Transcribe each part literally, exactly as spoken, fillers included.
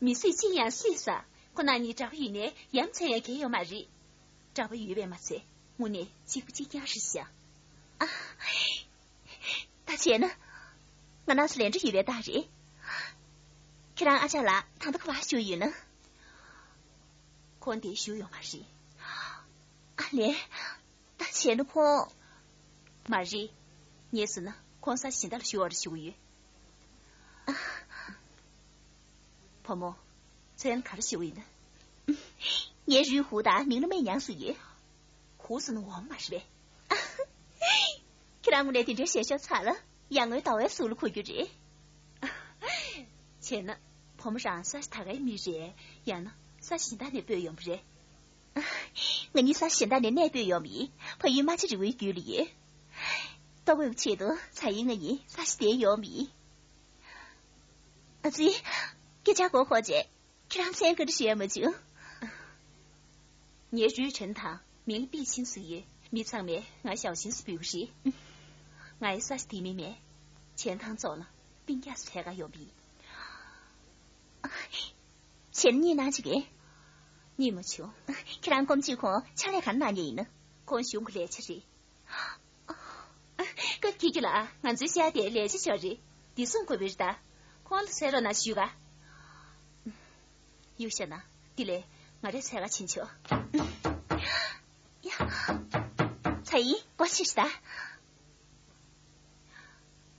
མི་སུས་ཅི་ཡང་སུས་ས། ཁོ་རང་གཉིས་འདྲ་པོ་ཡིན་ནའི་ཡ་མཚན་ཡང་གང་ཡོད་མ་རེད། འདྲ་པོ་ཡོད་པས་མ་ཚད་དངོས་གནས་གཅིག་པ་གཅིག་རྐྱང་རེད་ཤག་ཨ། ད་བྱས་ན། ང་རང་ཚོ་ལས་འཕྲོ་ཡོད་པའི་རྟགས་རེད། ཁྱེད་རང་ཨ་ཅག་ལགས་ད་ལྟ་ག་པར་བཞུགས་ཡོད་ན། ཁོང་འདིར་བཞུགས་ཡོད་མ་རེད། ཨ་ལས། ད་བྱས་ན་ཁོང་། མ་རེད། ངས་ཟེར་ན་ཁོང་ས་གཞན་དག་ལ་བཞུགས་པར་བཞུགས་ཡོད། ཨ། བུ་མོ། མཚན་ག་རེ་ཞུ་གི་ཡིན་ན། ངའི་རུས་ཧུ་དང་མིང་ལ་སྨན་ཉང་ཟེར་ཡོད། ཧུ་ཟེར་ན་འོ་མ་རེད་པས། ཁྱེད་རང་ངོ་ནས་དེ་འདྲའི་ཞལ་ཤོག་ཚར་ལ་ཡར་ངོའི་ཟླ་བའི་གཟུགས་ལ་གོ་རྒྱུ་རེད། བྱས་ན་བུ་མོ་རང་ས་གཞི་ད་གའི་མི་རེད། ཡང་ན་ས་གཞི་ད་ནས་སྤོས་ཡོང་བ་རེད། ང་གཉིས་ས་གཞི་ད་ནས་གནས་སྤོས་ཡོང་བ་ཡིན། ཕ་ཡུལ་རྨ་ཆུ་རི་བོའི་རྒྱུད་ལ་ཡོད། ལྟོ་གོས་ཆེད་དུ་ཚ་ཡིན་ང་གཉིས་ས་གཞི་དེར་ཡོང་བ་ཡིན། ཨ་ཙི། སྐད་ཆ་གོ་གོ་བྱས། ཁྱེད་རང་མཚན་ག་རེ་ཞུ་ཡ་མ་བྱུང་། ངའི་རུས་ཁྲེན་དང་མིང་པི་ཆིན་ཟེར་ཡོད། མི་ཚང་མས་ང་ཞའོ་ཆིན་ཟེར་འབོད་ཀྱི་རེད། ང་ཡི་ས་ཆ་དེ་མིན་མེད། ཆན་ཐང་ཙོག་ལ་པིང་རྒྱག་ས་འཚོལ་ག་ཡོང་བ་ཡིན། བྱས་ན་གཉིད་གནང་བྱེད་ཀྱི། གཉིད་མ་བྱུང་། ཁྱེད་རང་སྐོམ་ཆུ་ཁོང་ཕྱག་ལས་ག་རེ་གནང་མཁན་ཡིན་ན། ཁོང་གཞུང་གི་ལས་བྱེད་རེད། སྐབས་ཀྱི་ཀྱི་ལ་ང་ཚོའི་ཤ་དེ་ལས་བྱེད་ཤོག་རེད། འདི་སྲུང་དགོས་པའི་རེད་ད། ཁོང་ལ་ཟེར་རོགས་གནང་ཞུས་ག། གཡུག་བཞག་ན་འདི་ལས་ང་རེ་འཚོལ་ག་ཕྱིན་ཆོག། ཡ། ཚ་ཡིན་སྒོ་ཕྱེ་ཤི་ད།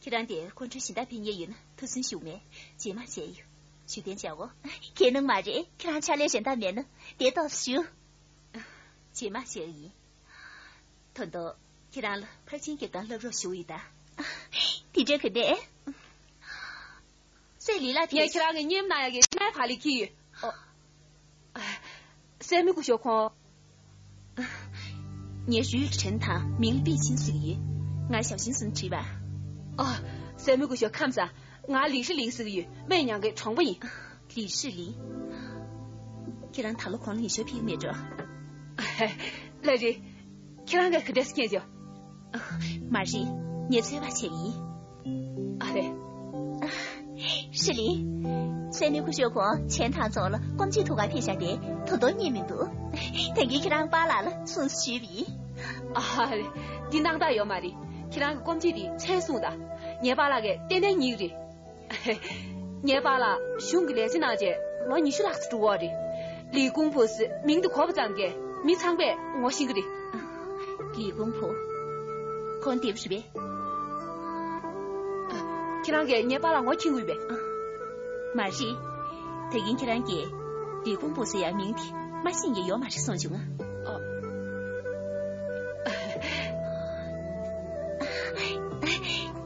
ཁྱེད་རང་དེ་ཁོང་ཁྲོའི་སྦྱིན་བདག་ཕེབས་མཁན་ཡིན་ན་ཐུགས་སུན་ཞུགས་མེད། རྗེས་མ་མཇལ་ཡོང་། ཞུ་རྟེན་བྱའོ། གལ་གནང་མ་རེད། ཁྱེད་རང་ཕྱག་ལས་གཞན་དག་མེད་ན་དེ་ཏོག་ཙམ་ཞུ། རྗེས་མ་མཇལ་ཡིན། ད་དུང་ཁྱེད་རང་ལ་ཕར་ཕྱིན་སྐྱེལ་སྟངས་བསླབ་རོགས་ཞུ་ཡི་ད། དེ་འདྲ་ག་འདྲས། སྲས་ལི་ལ་དེ། ངས་ཁྱེད་རང་གི་གཉེན་གནང་ཡག་གི་སྨན་བ་ལི་ཁྱི་ཡོད། ཨོ། སྲས་མོ་སྐུ་ཞབས་ཁོང་། ངའི་རུས་ཁྲེན་དང་མིང་པི་ཆིན་ཟེར་གྱི་ཡོད། ང་ཞའོ་ཆིན་ཟེར་ནས་བྲིས་པ། ཨ། སྲས་མོ་སྐུ་ཞབས་ཁམས་བཟང་། ང་ལི་ཧྲི་ལིང་ཟེར་གྱི་ཡོད། སྨན་ཉང་གི་གྲོང་པ་ཡིན། ལི་ཧྲི་ལིང་། ཁྱེད་རང་ད་ལོ་གོང་ལ་ཉི་ཤུ་ཕེབས་མེད་འགྲོ། ལགས་རེད། ཁྱེད་རང་གིས་ག་འདྲས་སེ་མཁྱེན་བྱུང་། མ་རེད། ངས་འཚོལ་བ་བྱས་ཡིན། ཨ་རེད། ཧྲི་ལི། སྲས་མོ་སྐུ་ཞབས་ཁོང་ཆན་ཐང་ཚོ་ལ་སྐོམ་ཆུ་འཐུང་ག་ཕེབས་ཤག་སྟེ་ད་དུང་རྙེད་མི་འདུག། ད་གིན་ཁྱེད་རང་པཱ་ལགས་ལ་གསུངས་ཞུས་པ་ཡིན། ཨ་རེད། འདི་སྣང་དག་ཡོད་མ་རེད། ཁྱེད་རང་གི་སྐོམ་ཆུ་དེ་མཚན་སྲུང་དང་། ངའི་པཱ་ལགས་ཀྱིས་ཏན་ཏན་རྙེད་ཀྱི་རེད། ངའི་པཱ་ལགས་གཞུང་གི་ལས་བྱེད་གནང་བྱས་ལོ་ཉི་ཤུ་ལྷག་ཙམ་འགྲོ་གི་རེད། ལི་ཀུང་ཕུ་ཟེར་མིང་དེ་གོ་བ་ཙམ་གྱིས་མི་ཚང་མས་ངོ་ཤེས་ཀྱི་རེད། ལི་ཀུང་ཕུ། ཁོང་འདི་པ་རེད་པས། ཁྱེད་རང་གིས་ངའི་པཱ་ལགས་ངོ་མཁྱེན་གྱི་ཡོད་པས། མ་རེད། ད་གིན་ཁྱེད་རང་གིས་ལི་ཀུང་ཕུ་ཟེར་ཡག་མིང་དེ་མ་ཤེས་མཁན་ཡོད་མ་རེད་གསུངས་བྱུང་ང་། ཨ།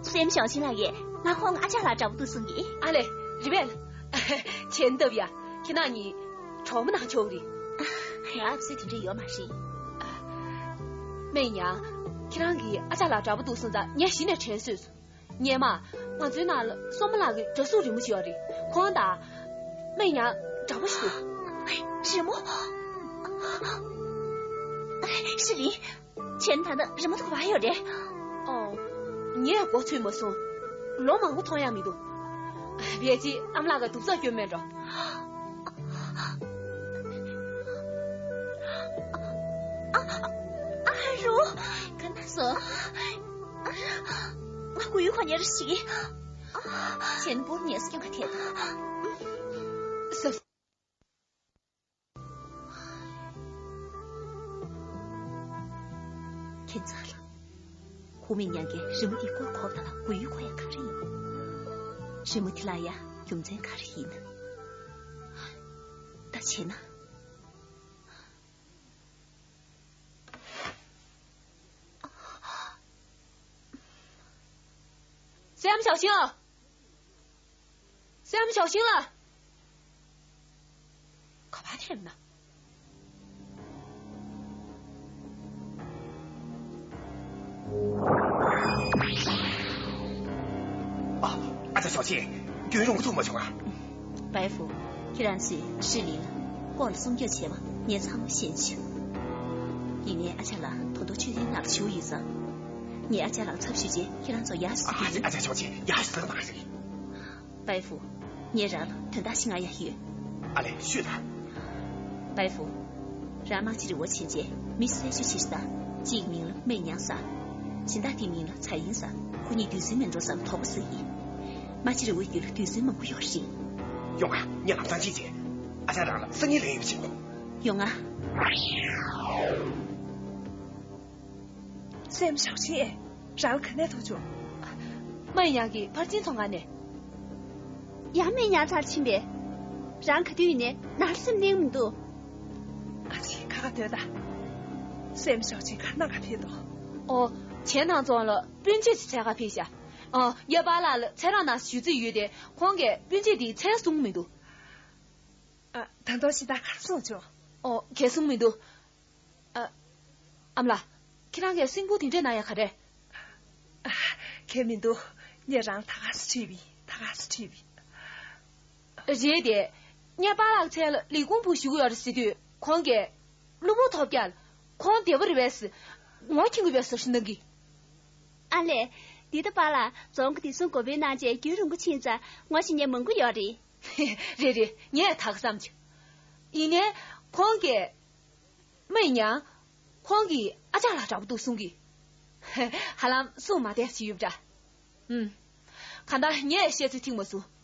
སྲས་མོ་ཞའོ་ཆིན་ལགས་ཀྱིས་ང་ཁོང་ཨ་ཅག་ལགས་འདྲ་པོ་འདུག་གསུངས་ཀྱི། ཨ་ལས། རེད་པས། ཆེན་ལྟ་བུ་ཡ། ཁྱེད་རང་གཉིས་གྲོགས་མོ་གནང་ཆོག་གི་རེད། ང་ཨ་ཙི་དེ་འདྲ་ཡོད་མ་རེད། སྨན་ཉང་། ཁྱེད་རང་གིས་ཨ་ཅག་ལགས་འདྲ་པོ་འདུག་གསུངས་ཙང་ངས་གཞི་ནས་དྲན་གསོས་སོང་། སྔོན་མ་ང་ཚོའི་ནང་ལ་སོ་མ་ལགས་ཀྱི་འདྲ་གཟུགས་རི་མོ་ཞིག་ཡོད་རེད། ཁོང་དང་སྨན་ཉང་འདྲ་པོ་ཞིག་འདུག། རི་མོ། ཧྲི་ལི། ཁྱེད་ད་ལྟ་རི་མོ་དེ་ག་པར་ཡོད་རེད། ཨོ། ངས་མགོ་ཚོས་མ་སོང་། ལོ་མང་པོ་མཐོང་ཡག་མི་འདུག། ཕལ་ཆེར་ཨ་མ་ལགས་ཀྱིས་དུག་རྩག་བསྐྱོན་མེད་འགྲོ། ཨ་རོ། ག་ན་སོ། ང་ཁོར་ཡུག་ག་ཉེར་ཞིག། ཆེན་པོ་ཉེས་སྐྱོན་ག་ཐེབས། ས། ཁྱེད་ཚ་ལ། ཧུ་མིན་ཉང་གིས་རི་མོ་འདི་སྐོར་གོ་བ་ལ་གོ་ཡུལ་གོ་ཡ་ག་རེ་ཡིན། རི་མོ་འདི་ལ་ཡ་རྒྱུ་མཚན་ག་རེ་ཡིན། ད་བྱས་ན། སྲས་མོ་ཞའོ་ཆིན། སྲས་མོ་ཞའོ་ཆིན་ལགས། ག་པར་ཐེབས་ན། ཨ། ཨ་ཅག་ཞའོ་ཆིན། རྒྱུན་རིང་པོ་ཐུག་མ་བྱུང་ང་། བའི་ཧྥུ། ཁྱེད་རང་ཚོས་ཧྲི་ལིན་ལ་ལྐོག་ལ་སྲུང་སྐྱོབ་བྱས་པ་ངས་ཚང་མ་ཤེས་བྱུང་། ཡིན་ནའི་ཨ་ཅག་ལགས་ད་དུང་མཆོད་རྟེན་ནང་ལ་བཞུགས་ཡོད་ཙང་། ངས་ཨ་ཅག་ལགས་ཚབ་ཞུས་རྗེས་ཁྱེད་རང་ཚོ་ཡར་ཞུ། ཨ་ཅག་ཨ་ཅག་ཆོག་ཅིག་ཡར་ཞུ་ཟེར་མ་རེད། པའེ་ཧྥུ། ངས་རང་ལ་དོན་དག་ཞིག་ང་ཡ་ཡོད། ཨ་ལས་ཤོད་དང་། པའེ་ཧྥུ། རང་རྨ་ཆེན་རི་བོ་ཕྱིན་རྗེས་མི་གསོད་གཅོད་བྱེད་ཤི་ད། གཅིག་མིང་ལ་སྨན་ཉང་ཟེར། གཞན་དག་དེའི་མིང་ལ་ཚ་ཡིན་ཟེར། ཁོ་གཉིས་དུས་ཚོད་མི་འགྲོ་ཙང་དོགས་པ་ཟ་ཡིན། རྨ་ཆེན་རི་བོའི་རྒྱུད་ལ་དུས་ཚོད་མང་པོ་ཡོད་རེད། ཡོང་ཨ། ངས་ལམ་སང་ཕྱིན་རྗེས་ཨ་ཅག་རང་ལ་སང་ཉིན་ལན་ཡོད་ཕྱིན་གོ། ཡོང་ཨ། སྲས་མོ་ཞའོ་ཆིན་ཨེ། རང་ལ་ག་ནས་ཐུག་བྱུང་། སྨན་ཉང་གི་ཕར་ཕྱིན་ཚོང་ཁང་ནས། ཡང་སྨན་ཉང་ཚར་ཕྱིན་པས། རང་ག་དུས་ཡིན་ནའི་ནར་སེམས་གནས་མི་འདུག་ཨ་ཅེ་ཁ་ཁ་སྡོད་ད། སྲས་མོ་ཞའོ་ཆིན་ག་ན་ག་ཕེབས་འདུག་ཨོ། བྱས་ན་ཚོང་ལ་སྤུན་མཆེད་ཅིག་འཚོལ་ག་ཕེབས་ཤག་ཨ། ངའི་པཱ་ལགས་ལ་ཚེ་རང་ནང་ཞུ་རྩིས་ཡོད་དེ་ཁོང་གིས་སྤུན་མཆེད་དེའི་མཚན་གསུངས་མི་འདུག་ཨ། ད་དུང་གཞན་དག་ག་རེ་གསུངས་བྱུང་། ཨོ། གས་གསུངས་མི་འདུག་ཨ། ཨ་མ་ལགས། ཁྱེད་རང་གིས་སྲིན་བུ་དེ་འདྲས་གནང་ཡ་ག་རེ། ཨ། གས་མི་འདུག་ངས་རང་ད་ག་སེ་དྲིས་པ་ཡིན། ད་ག་སེ་དྲིས་པ་ཡིན། རེད་དེ། ངའི་པཱ་ལགས་མཚན་ལ་ལས་ཁུངས་བུ་ཞུ་གི་ཡོད་རེད་ཟེར་དུས་ཁོང་གིས། གློ་བུར་ཐོལ་རྒྱག་ལ། ཁོང་བདེ་པོ་རེད་པས་ཟེར། ངོ་འཁྱེར་གི་ཡོད་ཟེར་ཞུ་གནང་གི། ཨ་ལས། འདི་ལྟ་པཱ་ལགས་རྫོང་གི་བདེ་སྲུང་འགོ་དཔོན་གནང་བྱས་རྒྱུན་རིང་པོ་ཕྱིན་ཙང་ངོ་ཤེས་མཁན་མང་པོ་ཡོད་རེད། རེད་རེད། ངས་ད་ག་བསམ་བྱུང་། ཡིན་ནའི་ཁོང་གིས། སྨན་ཉང་། ཁོང་གིས་ཨ་ཅག་ལགས་འདྲ་པོ་འདུག་གསུང་གི། ཧ་ལམ་གསུང་མ་བདེ་ཞིག་ཡོད་པ་འདྲ། ཨུམ། གང་ལྟར་ངས་བཤད་ཚུལ་ཐིག་མ་སོང་།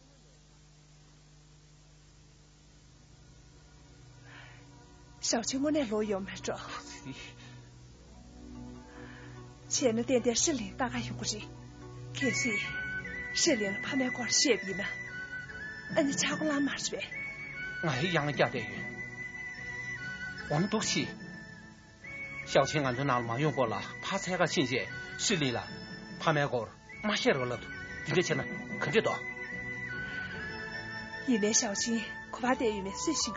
ཞའོ་ཆིན་དངོས་གནས་ལོག་ཡོང་མེད་འགྲོ། བྱས་ན་ཏན་ཏན་ཧྲི་ལིན་ལྟ་ག་ཡོང་གི་རེད། གལ་སྲིད་ཧྲི་ལིན་ལ་ཕ་མའི་སྐོར་བཤད་པ་ཡིན་ན། ཨ་ནི་ཆག་སྒོ་ལངས་མ་རེད་པས། ང་ཡི་ཡང་བསྐྱར་བསྡད་ཡོད། འོ་ན་འདུག་སེ། ཞའོ་ཆིན་ང་ཚོའི་ནང་ལ་མ་ཡོང་གོང་ལ་ཕར་འཚོལ་ག་ཕྱིན་རྗེས་ཧྲི་ལིན་ལ་ཕ་མའི་སྐོར་མ་བཤད་རོགས་ལབ་འདུག་འདི་འདྲ་བྱས་ན་ག་འདྲ་འདུག་ཡིན་ནའི་ཞའོ་ཆིན་ག་པར་བསྡད་ཡོད་མེད་སུས་ཤེས་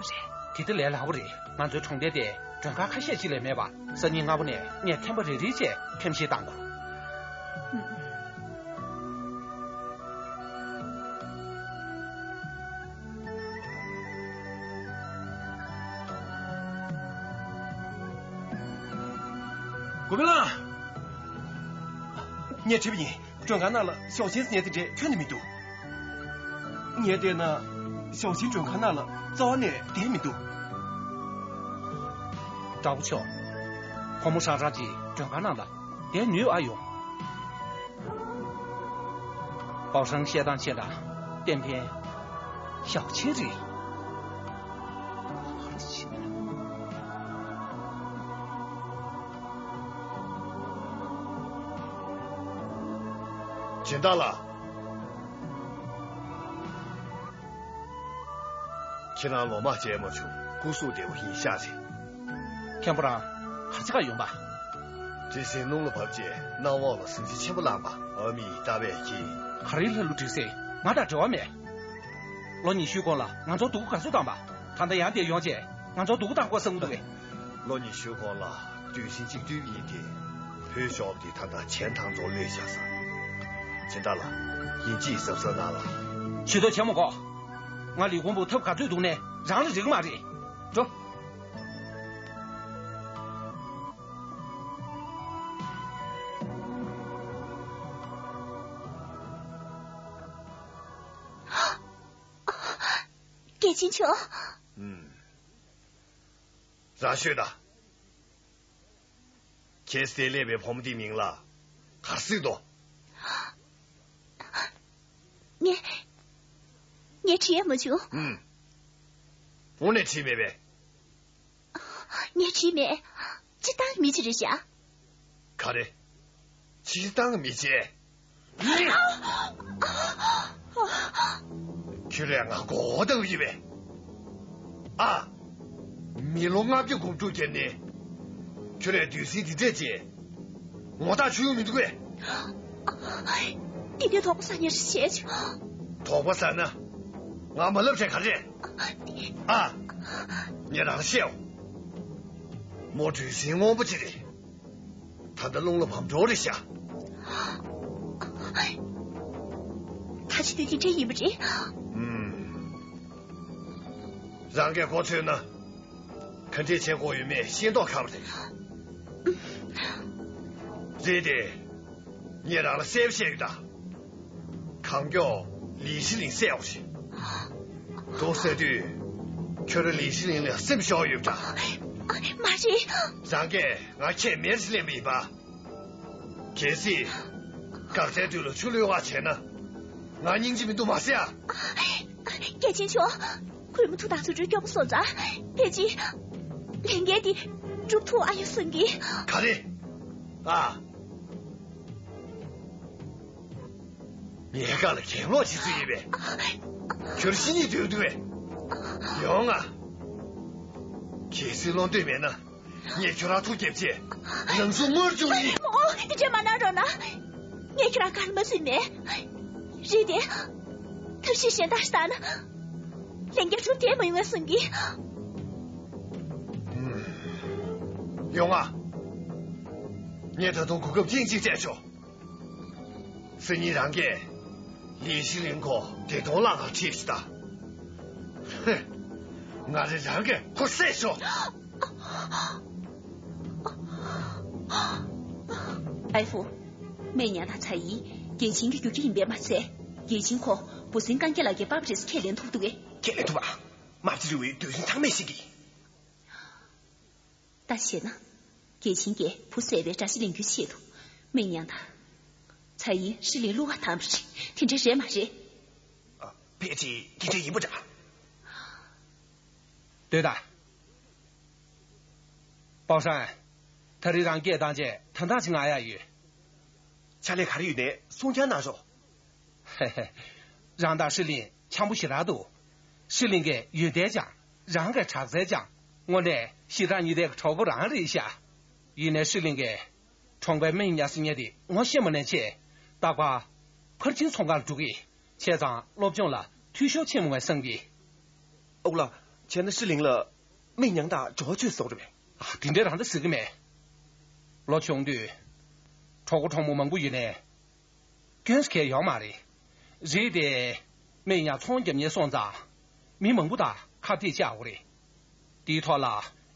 ཀྱི་རེད། དེ་ལྟ་ལས་སླ་པོ་རེད། ང་ཚོའི་གྲོང་རྡལ་དེ་མགྲོན་ཁང་ཁ་ཤས་ཤིག་ལས་མེད་པ། སང་ཉིན་སྔ་པོ་ནས་ངས་ཐེམ་པ་རེ་རེ་བྱས་ཐེམ་བཤེར་བཏང་དགོས། ཨུམ། གོ་པེ་ལགས། ངས་དྲིས་པ་ཡིན། མགྲོན་ཁང་ནང་ལ་ཞའོ་ཆིན་ཟེར་མཁན་དེ་འདྲས་ཐོན་ནས་མི་འདུག་ངས་བལྟས་ན་ཞའོ་ཆིན་མགྲོན་ཁང་ནང་ལ་རྩ་བ་ནས་བསྡད་མི་འདུག་དྲག་པོ་མཆོག་བུ་མོ་ཧྲང་ཧྲང་གིས་མགྲོན་ཁང་ནང་ལ་བསྡད་ནུས་ཨ་ཡོང་། པའོ་ཧྲང་བཤད་སྟངས་བྱས་ན་ཏན་ཏན་ཞའོ་ཆིན་རེད། སྦྱིན་བདག་ལགས། ཁྱེད་རང་ལོ་མང་མཇལ་མ་བྱུང་། སྐུ་གཟུགས་བདེ་པོ་ཡིན་ཤག་རེད། མཁན་པོ་རང་ག་རེ་བྱེད་ག་ཡོང་པ། བྲེལ་ཟིང་རླུང་ལ་བབས་རྗེས་གནམ་འོག་ལ་གཟི་བརྗིད་ཆེན་པོ་ལངས་པ་ཨ་མི་ཡིས་ལྟ་བས་ཁྱེད། ག་རེའི་ལྷ་ཀླུ་བྲེལ་ཟིང་། ང་དང་འབྲེལ་བ་མེད། ལོ་ཉི་ཤུའི་གོང་ལ་ང་ཚོར་སྡུག་པོ་ག་ཚོད་བཏང་པ། ད་ལྟ་ཡང་དེ་ཡོང་རྗེས་ང་ཚོར་སྡུག་པོ་བཏང་དགོས་བསམ་གྱི་འདུག་གས། ལོ་ཉི་ཤུའི་གོང་ལ་གྲུ་གཟིངས་གཅིག་བཏུལ་བ་ཡིན་ཏེ། བོད་ཤོག་དེ་ད་ལྟ་གྱེན་ཐང་ཚོ་གློད་བཞག་ས། སྦྱིན་བདག་ལགས། ཡིན་གཅིག་གཟབ་གཟབ་གནང་ལ། ཇུས་གཏོགས་བྱེད་མི་དགོས། ང་ལས་ཁུངས་པུ་ཐབས་ག་ཚོད་འདུག་ནས་རང་ལ་རེ་གི་མ་རེད། འགྲོ། རྒྱལ་ཆེན་མཆོག་ཨུམ། རང་ཤོད་ད། ཁྱེད་བསྡད་ལས་པའི་བུ་མོ་འདིའི་མིང་ལ་ག་རེ་ཟེར་འདུག་ངས། ངས་དྲིས་ཡ་མ་བྱུང་། ཨུམ། དངོས་གནས་དྲིས་མེད་པས། ངས་དྲིས་མེད། སྤྱིར་བཏང་གི་མི་ཅིག་རེད་ཤག་ག་རེ། སྤྱིར་བཏང་གི་མི་ཅིག་ཁྱོད་རས་ང་མགོ་བོ་བཏང་གི་ཡོད་པས། ཨ། མི་ལོ་ལྔ་བརྒྱ་འགོམ་འཁྲུག་བརྒྱབ་ནས། ཁྱོད་རས་དུས་ཟིང་འདི་འདྲས་ཅིག་ངོ་ཐག་ཆོད་ཡོང་མི་འདུག་པས། འདི་འདྲའི་དོགས་པ་ཟ་མཁན་རེད་བཤད་བྱུང་། དོགས་པ་ཟ་ན། ང་མ་ལབ་བྱས་ག་རེ། ཨ། ངས་རང་ལ་བཤད་འོ། མོ་གྲུ་གཟིངས་སྔོན་པོ་ཅིག་རེད། ད་ལྟ་རླུང་ལ་བབས་འགྲོ་རེད་ཤག་ད་ཆ་དུས་དེ་འདྲ་ཡིན་པ་རེད། ཨུམ། རང་གིས་གོ་ཚོད་ན། ག་འདྲས་བྱེད་དགོས་ཡོད་མེད་ཤེས་མདོག་ཁ་པོ་རེད། རེད་དེ། ངས་རང་ལ་གསལ་པོ་བཤད་ཡོད་ད། གང་མགྱོགས་ལི་ཧྲི་ལིང་བསད་འོང་ཞིག་འདུག་ཟེར་དུས། ཁྱོད་རང་ལི་ཧྲི་ལིང་ལ་སེམས་ཤོར་ཡོད་ད། མ་རེད། རང་གིས་ང་ཁྱེད་མེར་ཞིག་ལེན་པ་ཡིན་པ། གལ་སྲིད། འགག་རྩའི་དུས་ལ་ཆུ་ལུད་བ་བྱས་ན། ང་སྙིང་རྗེ་མི་འདུག་མ་ཟེར་ཨ། རྒྱལ་ཆེན་མཆོག་གུས་མོ་ཐུགས་དང་ཚོ་གྲོས་སྐྱོ་པོ་སོང་ཙང་། ཕལ་ཆེར། ལས་འགན་འདི་སྒྲུབ་ཐུབ་ཨ་ཡོད་བསམ་གི། ག་རེ། ཨ། ངའི་སྒང་ལ་གད་མོ་བྱེད་ཚུལ་ཡིན་པས། ཁྱོད་ཤི་ཉིད་འདོད་འདུག་པས། ཡོང་ང་། གལ་སྲིད་བློ་འདོད་མེད་ན། ངས་ཁྱོད་རང་ཐུག་རྒྱབ་རྗེས། རང་སྲོག་དངོས་སྦྱོང་ཡིན། མོ། དེ་འདྲས་མ་གནང་རོགས་གནང་། ངས་ཁྱོད་རང་ག་ལ་མ་བཟོད་མེད། རེད་དེ། ཐབས་ཤེས་གཞན་དག་ཞིག་བཏང་ན། ལན་རྒྱག་ཐུབ་བསྡད་མ་ཡོང་བས་བསམ་གི། ཡོང་ང་། ངས་ད་དུང་གོ་སྐབས་ཐེངས་གཅིག་སྤྲད་ཆོག་སང་ཉིན་རང་གིས་ལི་ཤི་ལིང་ཁོ་བདེ་ཐང་ལ་ང་ཁྲིད་ཤི་ད། ཧེ། ང་རེ་རང་གིས་ཁོ་བསད་ཤོག་ཨའི་ཧྥུ། སྨན་ཉང་དང་ཚ་ཡི་རྒྱལ་ཆེན་གྱི་རྒྱུག་ཁྱི་ཡིན་པས་མ་ཚད། རྒྱལ་ཆེན་ཁོ་འབུ་སྲིན་རྐང་རྒྱག་ལག་འཁྱེར་པར་རེས་ཁས་ལེན་ཐུབ་འདུག་གས། ཁས་ལེན་ཐུབ་པ། མ་བྱེད་རེ་བའི་འདོད་སེམས་ཚང་མས་ཤེས་ཀྱི། ད་བྱས་ན། རྒྱལ་ཆེན་གྱིས་བུ་བསད་པའི་དགྲ་ཤ་ལེན་རྒྱུའི་ཆེད་དུ། སྨན་ཉང་དང་། ཚ་ཡི་ཧྲི་ལིན་བླུ་བ་བཏང་བ་རེད། དེ་འདྲ་རེད་མ་རེད། ཨ། ཕལ་ཆེར་དེ་འདྲ་ཡིན་པ་འདྲ། ལྟོས་དང་། པའོ་ཧྲན། ད་རེས་རང་སྐད་བཏང་རྗེས་དོན་དག་ཅིག་ང་ཡ་ཡོད། ཕྱག་ལས་ག་རེ་ཡོད་ནའི་གསུང་རྐྱང་གནང་ཤོག་ཧེ་ཧེ། རང་དང་ཧྲི་ལིན་འཆམ་པོ་ཞེ་དྲག་འདུག་ཧྲི་ལིན་གྱི་ཡོན་ཏན་ཅང་རང་གི་དྲག་རྩལ་ཅང་དངོས་གནས་ཞེ་དྲག་ཉེ་ལྡན་གྱི་གྲོགས་པོ་རང་རེད་ཤག་ཡིན་ནའི་ཧྲི་ལིན་གྱིས་གྲོང་པའི་སྨན་ཉ་ཟེར་མཁན་དེ་ངོ་ཤེས་མ་ནས་ཆེ། རྟག་པར་ཕར་ཕྱིན་ཚོང་ཁང་ལ་འགྲོ་གི། བྱས་ཙང་སློབ་སྦྱོང་ལ་འཐུས་ཤོར་ཕྱིན་མོ་བས་བསམ་གི། ཨོ་ལགས། བྱས་ན་ཧྲི་ལིན་ལ་སྨན་ཉང་དང་འབྲེལ་བ་ཆོད་སོང་རེད་པས། ཨ། དེ་འདྲའི་རང་ད་ཟེར་གི་མེད། ལོ་ཆུང་དུས་གྲོགས་པོ་གྲོགས་མོ་མང་པོ་ཡོད་ནའི། སྐྱོན་ཟེར་མཁན་ཡོད་མ་རེད། རེད་དེ། སྨན་ཉང་ཚོང་རྒྱབ་མཁན་སོང་ཙང་། མི་མང་པོ་དང་ཁ་གཏད་བཅག་དགོས་རེད། དེའི་ཐོག་ལ་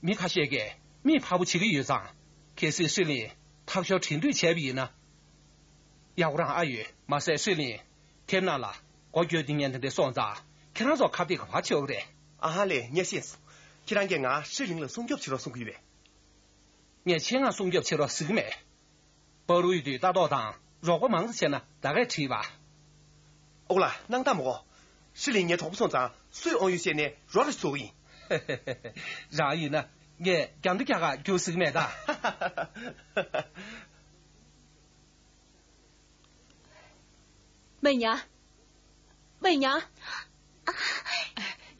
མི་ཁ་ཤས་ཀྱིས་མིག་ཕར་བོ་བྱེད་ཀྱི་ཡོད་ཙང་། གལ་སྲིད་ཧྲི་ལིན་ཐག་ཤོར་དྲན་འདུས་བྱས་པ་ཡིན་ན། ཡག་པོ་རང་ཨ་ཡོད། མ་ཟད་ཧྲི་ལིན་དེབ་ནང་ལ་མགོ་སྐྱོར་འདི་ཉན་དེ་འདྲ་སོང་ཙང་། ཁྱེད་རང་ཚོ་ཁ་གཏད་ག་པར་བྱེད་དགོས་རེད། ཨ་ཧ་ལས། ངས་ཤེས་སོང་། ཁྱེད་རང་གིས་ང་ཧྲི་ལིན་ལ་སྲུང་སྐྱོབ་བྱེད་རོགས་གསུང་གི་ཡོད་པས། ངས་ཆེད་མངགས་སྲུང་སྐྱོབ་བྱེད་རོགས་ཟེར་གི་མེད། བར་དུ་ཡོད་དུས་ལྟ་རྟོག་དང་རོགས་པ་མང་ཙམ་བྱས་ན་ད་གས་བྲིས་པ། ཨོ་ལགས། སྣང་དག་མ་གོ། ཧྲི་ལིན་ངའི་གྲོགས་པོ་སོང་ཙང་སུས་དབང་ཡོད་བཤད་ནས་རོགས་རེ་བཟོ་གི་ཡིན། རང་ཡིན་ན་ངས་རྒྱང་ལྟ་རྒྱག་ག་རྒྱུགས་ཟིག་མེད་ད། སྨན་ཉང་། སྨན་ཉང་།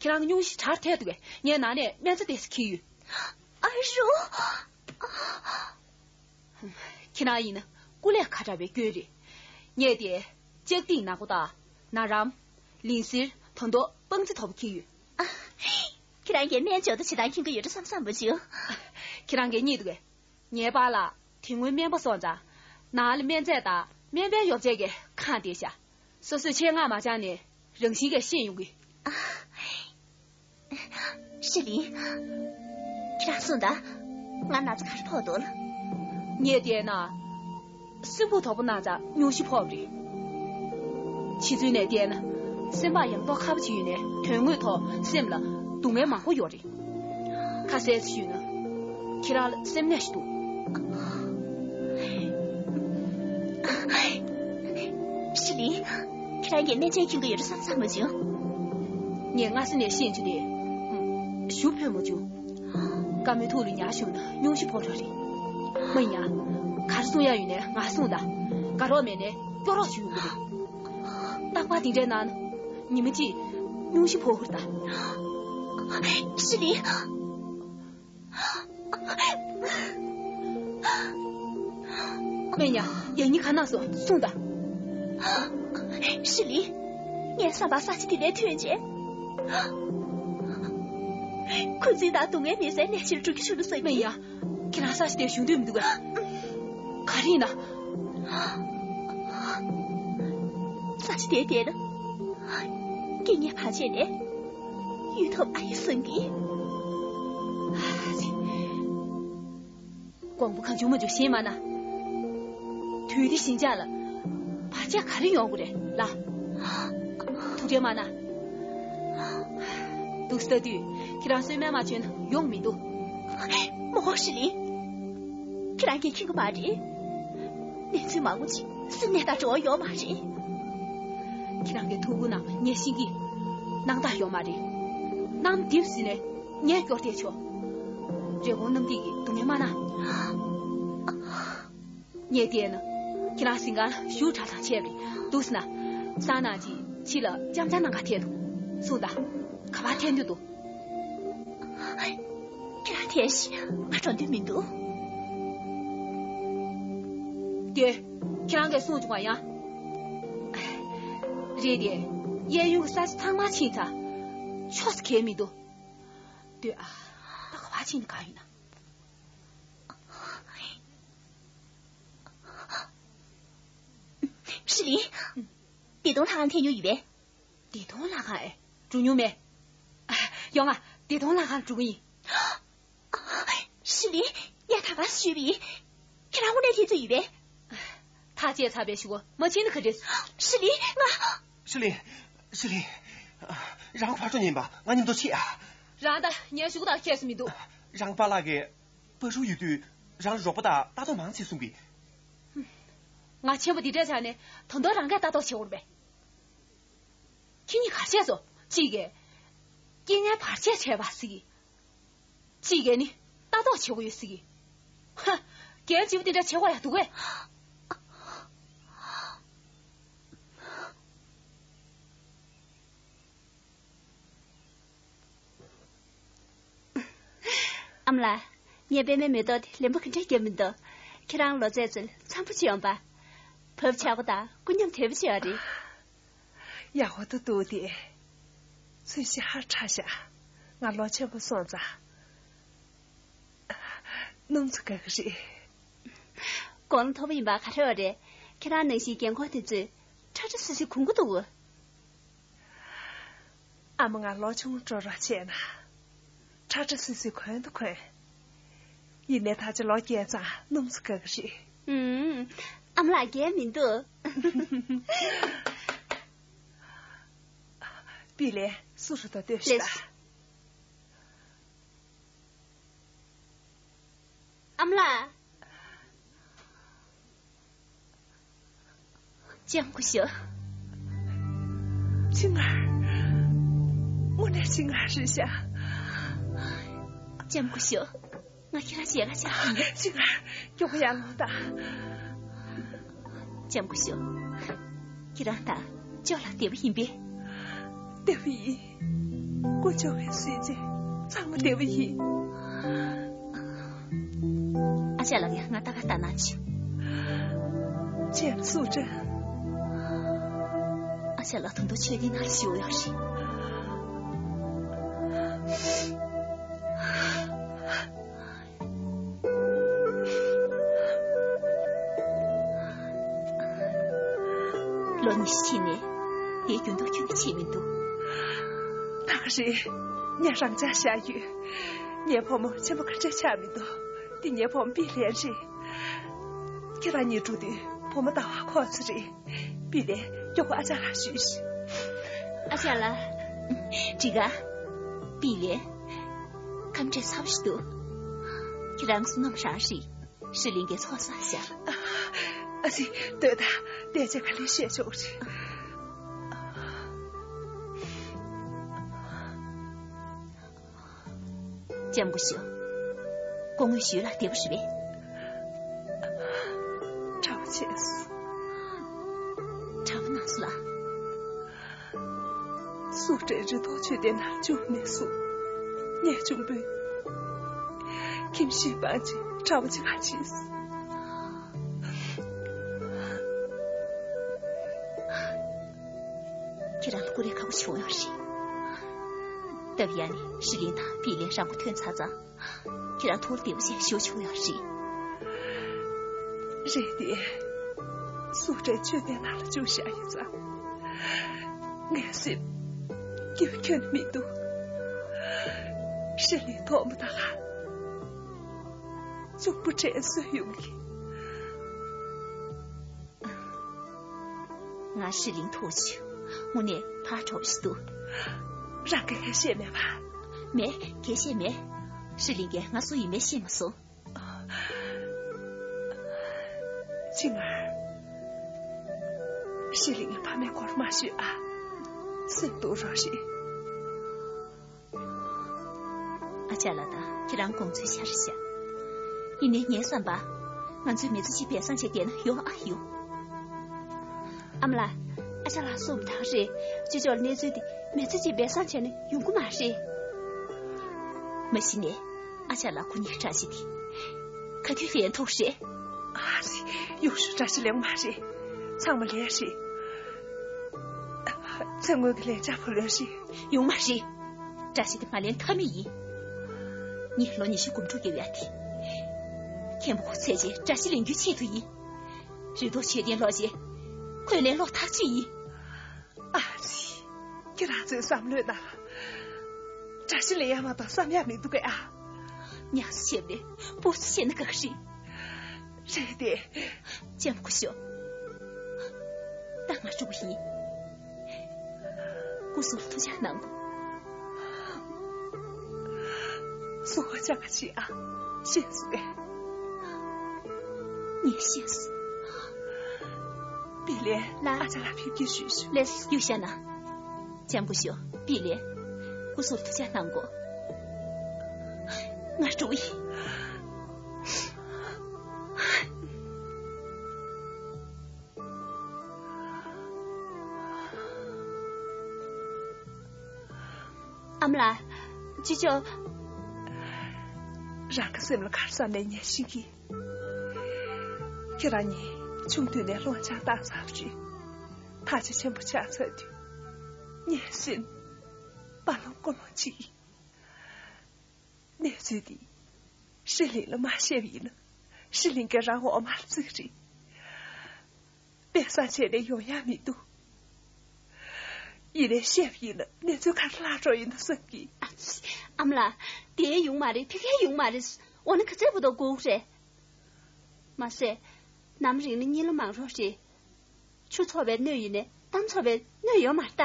ཁྱེད་རང་གི་སྙུང་གཞི་དྲག་ཐལ་འདུག་གས། ངས་ནང་ནས་སྨན་རྩྭ་དེ་ཚོ་འཁྱེར་ཡོད། ཨ་རོ། ཁྱེད་རང་ཡིན་ན་སྐུ་ལས་ཁག་དྲགས་པའི་སྐྱོན་རེད། ངས་དེ་ལྕགས་ཏིག་ནག་པོ་དང་ན་རམ། ལིང་སེར། དོ་དོ། སྤང་རྩི་དོ་པོ་འཁྱེར་ཡོད། ཨ། ཁྱེད་རང་གིས་སྨན་སྦྱོར་དུ་བྱེད་སྟངས་མཁྱེན་གྱི་ཡོད་འགྲོ་བསམ་བསམ་པོ་བྱུང་། ཁྱེད་རང་གིས་རྙེད་འདུག་གས། ངའི་པཱ་ལགས་དེ་སྔོན་སྨན་པ་སོང་ཙང་། ནང་ལ་སྨན་རྫས་དང་སྨན་པའི་ཡོ་བྱད་ཀྱིས་གང་བསྡད་ཤག་སོ་སོས་ཆེད་མངགས་མ་བྱས་ནས་རང་བཞིན་གྱིས་ཤེས་ཡོང་གི། ཧྲི་ལིན། ཁྱེད་རང་གསུངས་དང་། ང་ན་ཚ་ག་རེ་ཕོག་འདུག་ལ། ངས་བལྟས་ན། སྲིན་འབུ་དོག་པོ་ན་ཚ་སྙུང་གཞི་ཕོག་པ་རེད། ཕྱི་ཚུལ་ནས་བལྟས་ན། སེམས་པ་ཡང་ཏོག་ཁ་པོ་ཅིག་ཡོད་ནའི་དོན་དངོས་ཐོག་སེམས་ལ་སྡུག་བསྔལ་མང་པོ་ཡོད་རེད། ཁ་གསལ་ཞུས་ན། ཁྱེད་རང་ལ་སེམས་ནད་ཞིག་འདུག་ཧྲི་ལིན། ཁྱེད་རང་གིས་སྨན་དཔྱད་མཁྱེན་གྱི་ཡོད་རེད་བསམ་བསམ་མ་བྱུང་། ངས་སྔ་ས་ནས་ཤེས་བྱུང་སྟེ། ཞུ་ཕོད་མ་བྱུང་། བཀའ་མོལ་ཐུགས་ལ་ཉར་བཞག་ན་སྙུང་གཞི་ཕོག་འགྲོ་རེད། སྨན་ཉང་། ག་རེ་གསུང་ཡ་ཡོད་ནའི་ང་གསུངས་དང་། དགའ་རོགས་མེད་ནའི་སྐྱོ་རོགས་ཞུ་ཡོང་གི་རེད། རྟག་པར་དེ་འདྲའི་ནང་ན་ཉི་མ་གཅིག་སྙུང་གཞི་ཕོག་གི་རེད་ད། ཧྲི་ལིན། སྨན་ཉང་། ཡང་སྙིང་ག་ན་སོང་གསུངས་དང་། ཧྲི་ལིན། ངའི་བསམ་པར་ས་ཆ་དེ་ནས་ཐོན་རྗེས། འཁོན་འཛིན་དང་སྡུག་བསྔལ་མེད་སའི་གནས་ཆེར་འགྲོ་རྒྱུ་བྱུང་ན་བསམ་གྱི། སྨན་ཉང་། ཁྱེད་རང་ས་ཆ་དེར་བཞུགས་འདོད་མི་འདུག་གས། ག་རེ་ཡིན་ན། ས་ཆ་དེར་བསྡད་ན། རྐྱེན་ངན་བར་ཆད་ནས། ཡུལ་ཐོབ་ཨ་ཡེ་སོན་གི། དགོངས་པ་གང་བྱུང་མ་བྱུང་བཞེས་མ་ན། དུས་འདི་ཞི་འཇགས་ལ་བར་ཆད་ག་རེ་ཡོང་གི་རེད་ལ། ཐུགས་ཁྲལ་མ་ན། འདུག་ལྟ་དུས་ཁྱེད་རང་གསོལ་སྨན་མ་བྱོས་ན་ཡོང་མི་འདུག་མོ་ཧོ་ཧྲི་ལིན། ཁྱེད་རང་གིས་མཁྱེན་གི་མ་རེད། གནས་ཚུལ་མང་པོ་ཅིག་སུ་གནས་དང་འབྲེལ་བ་ཡོད་མ་རེད། ཁྱེད་རང་གི་ཐུགས་ཁུར་ནང་ངས་ཤེས་ཀྱི། སྣང་དག་ཡོད་མ་རེད། གནམ་རྡིབ་ཟིན་ནས་ངས་སྐྱོར་བསྡད་ཆོག་རི་བོང་གནམ་རྡིབ་ཀྱི་སྡུག་བསྔལ་མ་ན། ངས་བལྟས་ན། ཁྱེད་རང་གཟིམ་ཁང་ལ་བཞུགས་དྲག་དང་བྱས་པ་རེད་འདུག་ཟེར་ན། སང་ནངས་ཅིག་ཕྱི་ལ་འཆམ་འཆམ་གནང་ག་ཐད་འདུག་གསུངས་དང་། ག་པར་ཐད་འདོད་འདུག་ཁྱེད་རང་ཐད་ཤིག་ང་འགྲོ་འདོད་མི་འདུག་དེ། ཁྱེད་རང་གིས་གསུངས་བྱུང་བ་ཡང་། རེད་དེ། གཡས་གཡོན་གྱི་ས་ཆ་ཚང་མ་ཕྱིན་ཚར། ཕྱོགས་སུ་གས་མི་འདུག་ལྟོས་ཨ། ད་ག་པར་ཕྱིན་ནས་གང་ཡིན་ན། ཧྲི་ལིན། བདེ་སྟོང་ལྷ་ཁང་ཐད་མྱོང་ཡོད་པས། བདེ་སྟོང་ལྷ་ཁང་ཨེ། འགྲོ་མྱོང་མེད། ཡོང་ང་། བདེ་སྟོང་ལྷ་ཁང་འགྲོ་གི་ཡིན། ཧྲི་ལིན། ངས་ད་ག་ཞུས་པ་ཡིན། ཁྱེད་རང་དངོས་གནས་ཐད་རྩོད་ཡོད་པས། ཐག་བཅད་ཚར་བའི་གཞུག་གུ་མ་ཕྱིན་ན་ག་རེ། ཧྲི་ལིན། ང་། ཧྲི་ལིན། ཧྲི་ལིན། རང་ཕར་འགྲོ་ཉན་པ་ང་མཉམ་དུ་ཕྱིན་ཨ། རང་དང་ངའི་གཞུག་གུ་ད་ཁྱད་པར་མི་འདུག་རང་པཱ་ལགས་ཀྱིས་པ་ཧྲུ་ཡོད་དུས་རང་ལ་རོགས་པ་དང་ལྟ་རྟོག་མང་ཆེ་གསུང་གི། ང་ཆེན་པོ་འདི་འདྲ་ཆགས་ནས་ད་དུང་རང་གིས་ལྟ་རྟོག་བྱེད་དགོས་རེད་པས། ཁྱེད་གཉིས་ག་རེ་བྱས་སོང་། གཅིག་གིས་རྐྱེན་ངན་བར་ཆད་བྱས་པ་ཟེར་གི། གཅིག་གིས་ནི་ལྟ་རྟོག་བྱེད་དགོས་ཡོད་ཟེར་གི། ཧ། རྒྱལ་བྱིའུ་དེ་འདྲ་བྱེད་དགོས་ཡ་འདུག་གས། ཨ་མ་ལགས། ངས་པད་མའི་མེ་ཏོག་དེ་ལེན་པ་ག་འདྲ་བརྒྱབ་མི་འདུག་ཁྱེད་རང་ལོ་ཚད་ཚོས་འཚམ་པོ་བྱེད་འོང་པ། བབ་ཆགས་པོ་དང་སྐུ་མཉམ་དོད་པོ་བྱེད་ཡ་རེད། ཡག་པོ་འདུག་འདུག་སྟེ། ཚོས་ཤི་ཧར་ཁྲག་ཤ། ང་ལོ་ཆེན་པོ་སོང་ཙང་། སྣུམ་ཚོ་དགའ་གི་རེད། དགུང་ལོ་མཐོ་པོ་ཡིན་པ་ག་རེ་བ་རེད། ཁྱེད་རང་ནང་བཞིན་རྒན་འཁོགས་དེ་ཚོས་ཁྲ་ཁྲ་སིལ་སིལ་གོན་གི་འདུག་ཨ་མ་ང་ལོ་ཆུང་འགྲོ་རོགས་བྱས་ན། ཁྲ་ཁྲ་སིལ་སིལ་གོན་དུ་གོན། ཡིན་ནའི་ད་ཆ་ལོ་བརྒྱད་ཙང་སྣུམ་ཚོ་དགའ་གི་རེད། ཨུམ། ཨ་མ་ལགས་རྒན་མི་འདུག་པི་ལེ་སུ་རུ་ད་ལྟོས་ཤིག་ད། ཨ་མ་ལགས། ལྕམ་སྐུ་ཞབས། ཆི་ང་། དངོས་གནས་ཆི་ང་རེད་ཤག་ལྕམ་སྐུ་ཞབས། ང་ཁྱེད་རང་མཇལ་ཁ་བཅར་ཡིན། ཆི་ང་། མགྱོགས་པོ་ཡར་ལོངས་དང་། ལྕམ་སྐུ་ཞབས། ཁྱེད་རང་དང་ཅོ་ལགས་བདེ་པོ་ཡིན་པས། བདེ་པོ་ཡིན། དཀོན་མཆོག་གིས་གཟིགས་བྱས་ཚང་མ་བདེ་པོ་ཡིན། ཨ་ཅག་ལགས་ཀྱིས་ང་ལྟ་ག་ལྟ་གནང་བྱུང་། ཅེས་སུ་དྲན། ཨ་ཅག་ལགས་ད་དུང་མཆོད་རྟེན་ནང་ལ་བཞུགས་ཡོད་རེད། ལོ་ཉི་ཤུ་ཕྱིན་ནས་དེའི་རྒྱུན་དུ་ཁྱོན་ནས་བྱས་མི་འདུག་ད་ག་རེད། ངས་རང་འཇགས་བཞག་ཡོད། ངའི་བུ་མོ་ཆེན་པོ་ག་འདྲ་ཆགས་མི་འདུག་འདི་ངའི་བུ་མོ་པི་ལན་རེད། ཁྱེད་རང་གཉིས་འགྲོ་དུས་བུ་མོ་ལྟ་བ་ཁོ་ཚོ་རེད། པི་ལན་མགྱོགས་པོ་ཨ་ཅག་ལགས་ཞུས་ཤིག་ཨ་ཅག་ལགས། འགྲིག་ག་པི་ལན། ཁམས་བཀྲ་ཤིས་པོ་ཞིག་འདུག་ཁྱེད་རང་བསོད་ནམས་རང་རེད། ཧྲི་ལིན་གྱིས་ཚོགས་བསགས་ཤག་ཨ་ཙི། ལྟོས་དང་། བསྡད་བྱས་ག་ལེར་བཤད་ཆོག་གི་རེད། ལྕམ་སྐུ་ཞབས། སྐུ་ངོ་ཞུས་ལགས་བདེ་པོ་རེད་པས། དྲག་པོ་བྱས་སོང་། དྲག་པོ་གནང་སོང་ལགས། སུ་ཏྲའི་རི་ཐོག་མཆོད་རྟེན་ནང་བཅུག་ནས་བཟུང་། ངས་ཆུང་དུས་ཁྱིམ་གཞིས་སྤངས་བྱས་གྲྭ་པ་གཅིག་ག་ཕྱིན་སོང་། ཁྱེད་རང་ལ་ཀུ་རེ་ཁག་པོ་བྱུང་ཡོད་རེད། སྟབས་ཡག་ནས་ཧྲི་ལིན་དང་པི་ལིན་རང་མགོ་ཐོན་ཚར་ཙང་། ཁྱེད་རང་ཐུགས་བདེ་པོ་བྱས་བཞུགས་ཆོག་ཡོད་རེད། རེད་དེ། སུ་ཏྲའི་མཆོད་རྟེན་ནང་ལ་བཅུག་བཞག་ཡོད་ཙང་། ངའི་སེམས་སྐྱིད་པོ་ཁྱོན་ནས་མི་འདུག་ཅི་ལས་ཐོག་མ་ད་ཧ། གཅུང་པོ་དྲན་གསོས་ཡོང་གི། ང་ཧྲི་ལིང་ཐུག་བྱུང་། དངོས་གནས་ཕར་འགྲོ་ཞིག་འདུག་རང་གིས་གང་བཤད་མེད་པ། མེད། གང་བཤད་མེད། ཧྲི་ལིང་གིས་ང་སུ་ཡིན་མིན་ཤེས་མ་སོང་། ཅི་ང་། ཧྲི་ལིང་གི་ཕ་མའི་སྐོར་མ་ཤོད་ཨ། སེམས་སྡུག་རོགས་ཞེས། ཨ་ཅག་ལགས་དང་ཁྱེད་རང་དགོངས་ཚུལ་ཆ་རེ་བཞག་ཡིན་ནའི་ངའི་བསམ་པ། ང་ཚོའི་མི་ཚེ་གཅིག་སྦས་གསང་བྱས་བསྡད་ན་ཡོང་ཨ་ཡོང་། ཨ་མ་ལགས། ཨ་ཅག་ལགས་གསུངས་པ་དང་རེད། ཅོ་ཅོ་ལ་གནས་ཚུལ་དེ་མི་ཚེ་གཅིག་སྦས་གསང་བྱས་ན་ཡོང་གི་མ་རེད། མ་གཞི་ནས་ཨ་ཅག་ལགས་ཁོ་གཉིས་ཀྱི་བཀྲ་ཤིས་དེ་ག་དུས་ལེན་ཐུབ་རེད། ཨ་ཙི། ཡོང་ཤོག་བཀྲ་ཤིས་ལེན་མ་རེད། ཚང་མ་ལེན་རེད། ཚེ་སྔོན་གྱི་ལན་ཆགས་པོ་ལོན་ཞིག་ཡོང་མ་རེད། བཀྲ་ཤིས་དེ་མ་ལེན་ཐབས་མེད་ཡིན། ངས་ལོ་ཉི་ཤུ་གོམ་བགྲོད་བརྒྱབ་ཡ་དེ། མཁན་པོ་ཁོ་ཚད་ཅིག་བཀྲ་ཤིས་ལེན་རྒྱུའི་ཆེད་དུ་ཡིན། རེ་དོགས་ཆོས་ལྡན་ལོག་རྗེས་ཁོས་ལེན་ལོག་ཐག་ཆོད་ཡིན། ཨ་ཙི། ཁྱེད་རང་ཚོའི་བསམ་བློའི་ནང་བཀྲ་ཤིས་ལེན་ཡ་མ་གཏོགས་བསམ་ཡ་མི་འདུག་གས་ཨ། ཉམས་སུ་བཞེས་པས་སྤུ་སུ་བཤད་ན་དགའ་གི་རེད། རེད་དེ། ལྕམ་སྐུ་ཞབས། ད་ང་འགྲོ་གི་ཡིན། སྐུ་གཟུགས་ལ་ཐུགས་ཅག་གནང་དགོས། གཟུགས་པོ་ཅག་ག་ཅིག་ཨ། ཤེས་སོང་ངས། ངས་ཤེས་སོང་། པི་ལེ། ལ། ཨ་ཅག་ལགས་ཕེབས་སྐྱེལ་ཞུས་ཤིག་ལགས་སོ། གཡུག་བཞག་ན། ལྕམ་སྐུ་ཞབས། པི་ལེ། སྐུ་གཟུགས་ལ་ཐུགས་ཅག་གནང་དགོས། ང་འགྲོ་ཡིན། ཨ་མ་ལགས། ཅོ་ཅོ། རང་གི་སེམས་ལ་ག་རེ་བསམ་ནས་ཉན་ཤེས་ཀྱི། ཁྱེད་རང་གཉིས་ཆུང་དུས་ནས་སློབ་སྦྱོང་བཏང་ཚར་རྗེས། ཐག་ཆ་ཆེན་པོ་ཆགས་ཚར་དུས། ངའི་སེམས་རྦ་ཀློང་ཀློང་ཅིག་ཡིན། གནས་ཚུལ་འདི་ཧྲི་ལིང་ལ་མ་བཤད་པ་ཡིན་ན། ཧྲི་ལིང་གིས་རང་འོ་མ་བརྩིགས་རེད། དཔེ་བཟང་བྱས་ནས་ཡོང་ཡ་མི་འདུག་ཡིན་ནའི་བཤད་པ་ཡིན་ན་གནས་ཚུལ་ག་རེ་ལྷག་འགྲོ་ཡིན་ན་བསམ་གི། ཨ་ཙི། ཨ་མ་ལགས། དེ་ཡོང་མ་རེད། ཕི་ཕི་ཡོང་མ་རེད། འོ་ན་ག་ཚད་བུ་དོ་དགོས་རེད། མ་ཟད། ནམ་རིང་ནི་གཉིད་ལ་མང་རོགས་རེད། ཆུ་ཚོར་བའི་སྣོད་ཡིན་ནའི་གཏམ་ཚོར་བའི་སྣོད་ཡོད་མ་རེད་ད།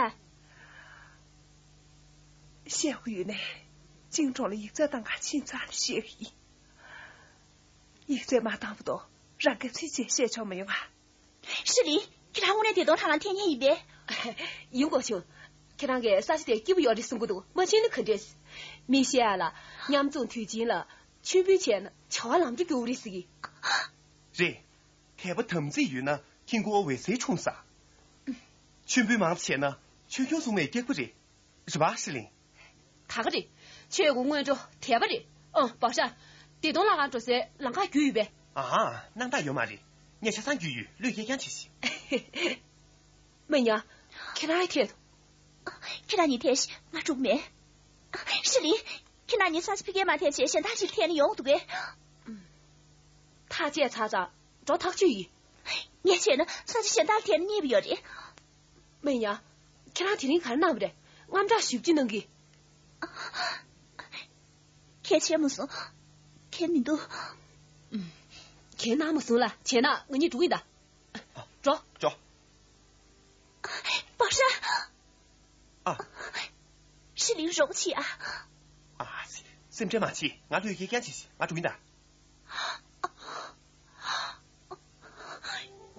བཤད་དགོས་ཡོད་ནའི། ཅིང་ཀྲུང་ལ་ཡིག་ཚད་བཏང་ག་ཕྱིན་ཚར་བཤད་གི་ཡིན། ཡིག་ཚད་མ་བཏང་བར་དུ་རང་གི་ཚིག་ཅིག་བཤད་ཆོག་མི་ཡོང་ང་། ཧྲི་ལིན། ཁྱེད་རང་དངོས་གནས་བདེ་སྟོང་ལྷ་ཁང་འཐེན་མཁན་ཡིན་པས། ཡིན་གོ་ཆུང་། ཁྱེད་རང་གིས་ས་ཆ་དེ་སྐྱིད་པོ་ཡོད་རེད་གསུང་གི་འདུག་མ་ཕྱིན་ན་ག་འདྲས། མི་བཤད་ཡ་ལ། མཉམ་འཛོམས་དུས་ཆེན་ལ། མཆོད་འབུལ་བྱས་ན་བྱ་བ་ལམ་འགྲོ་རྒྱུ་རེད་ཟེར་གི། རེད། དད་པ་དམ་ཚིག་ཡོད་ན་ཁྱི་མགོ་བའི་ཟས་འཁྲུངས་ས། མཆོད་འབུལ་མང་ཙམ་བྱས་ན་ཆོས་སྐྱོང་སྲུང་མའི་སྐྱག་པ་རེད། རེད་པ་ཧྲི་ལིན། ད་ག་རེད། ཆོས་ཀྱི་སྔོན་འགྲོ་དད་པ་རེད། ཨང་བག་ཤ། བདེ་སྟོང་ལྷ་ཁང་འགྲོ་སའི་ལམ་ཁ་བརྒྱུད་ཡོད་པས། ཨ་ཨ། སྣང་དག་ཡོད་མ་རེད། ངས་ཆ་ཚང་བརྒྱུད་ཡོད། བློས་འགེལ་རྐྱང་བྱེད་ཤིག་མི་ཉག་ཁྱེད་རང་ཡི་ཐད་དུ། ཁྱེད་རང་གཉིས་ཐད་ཤིག་ང་འགྲོ་གི་མེད། ཧྲི་ལིན། ཁྱེད་རང་གཉིས་ས་ཆ་ཕ་གིར་མ་ཐད་བྱས་གཞན་དག་ཞིག་ལ་ཐད་ན་ཡོང་འདུག་གས། ཐག་བཅད་ཚར་ཙང་འགྲོ་ཐག་ཆོད་ཡིན། ངས་བྱས་ན་ས་ཆ་གཞན་དག་ལ་ཐད་ན་རྙེད་པ་ཡོད་རེད། མི་ཉག་ཁྱེད་རང་དེ་རིང་ག་རེ་གནང་བ་རེད། དངངས་སྐྲག་ཞེ་པོ་ཅིག་གནང་གི། གལ་ཆེ་མ་སོང་། གལ་མི་འདུག་གལ་གནང་མ་སོང་ལ་བྱས་ན་ང་གཉིས་འགྲོ་གི་ཡིན་ད། འགྲོ། འགྲོ། བག་ཤ། ཨ། ཧྲི་ལིན་རོགས་བྱེད་ཨ། ཨ་ཙི། སེམས་ཁྲལ་མ་བྱེད། ང་བློས་འགེལ་རྐྱང་བྱེད་ཤིག་ང་འགྲོ་ཡིན་ད།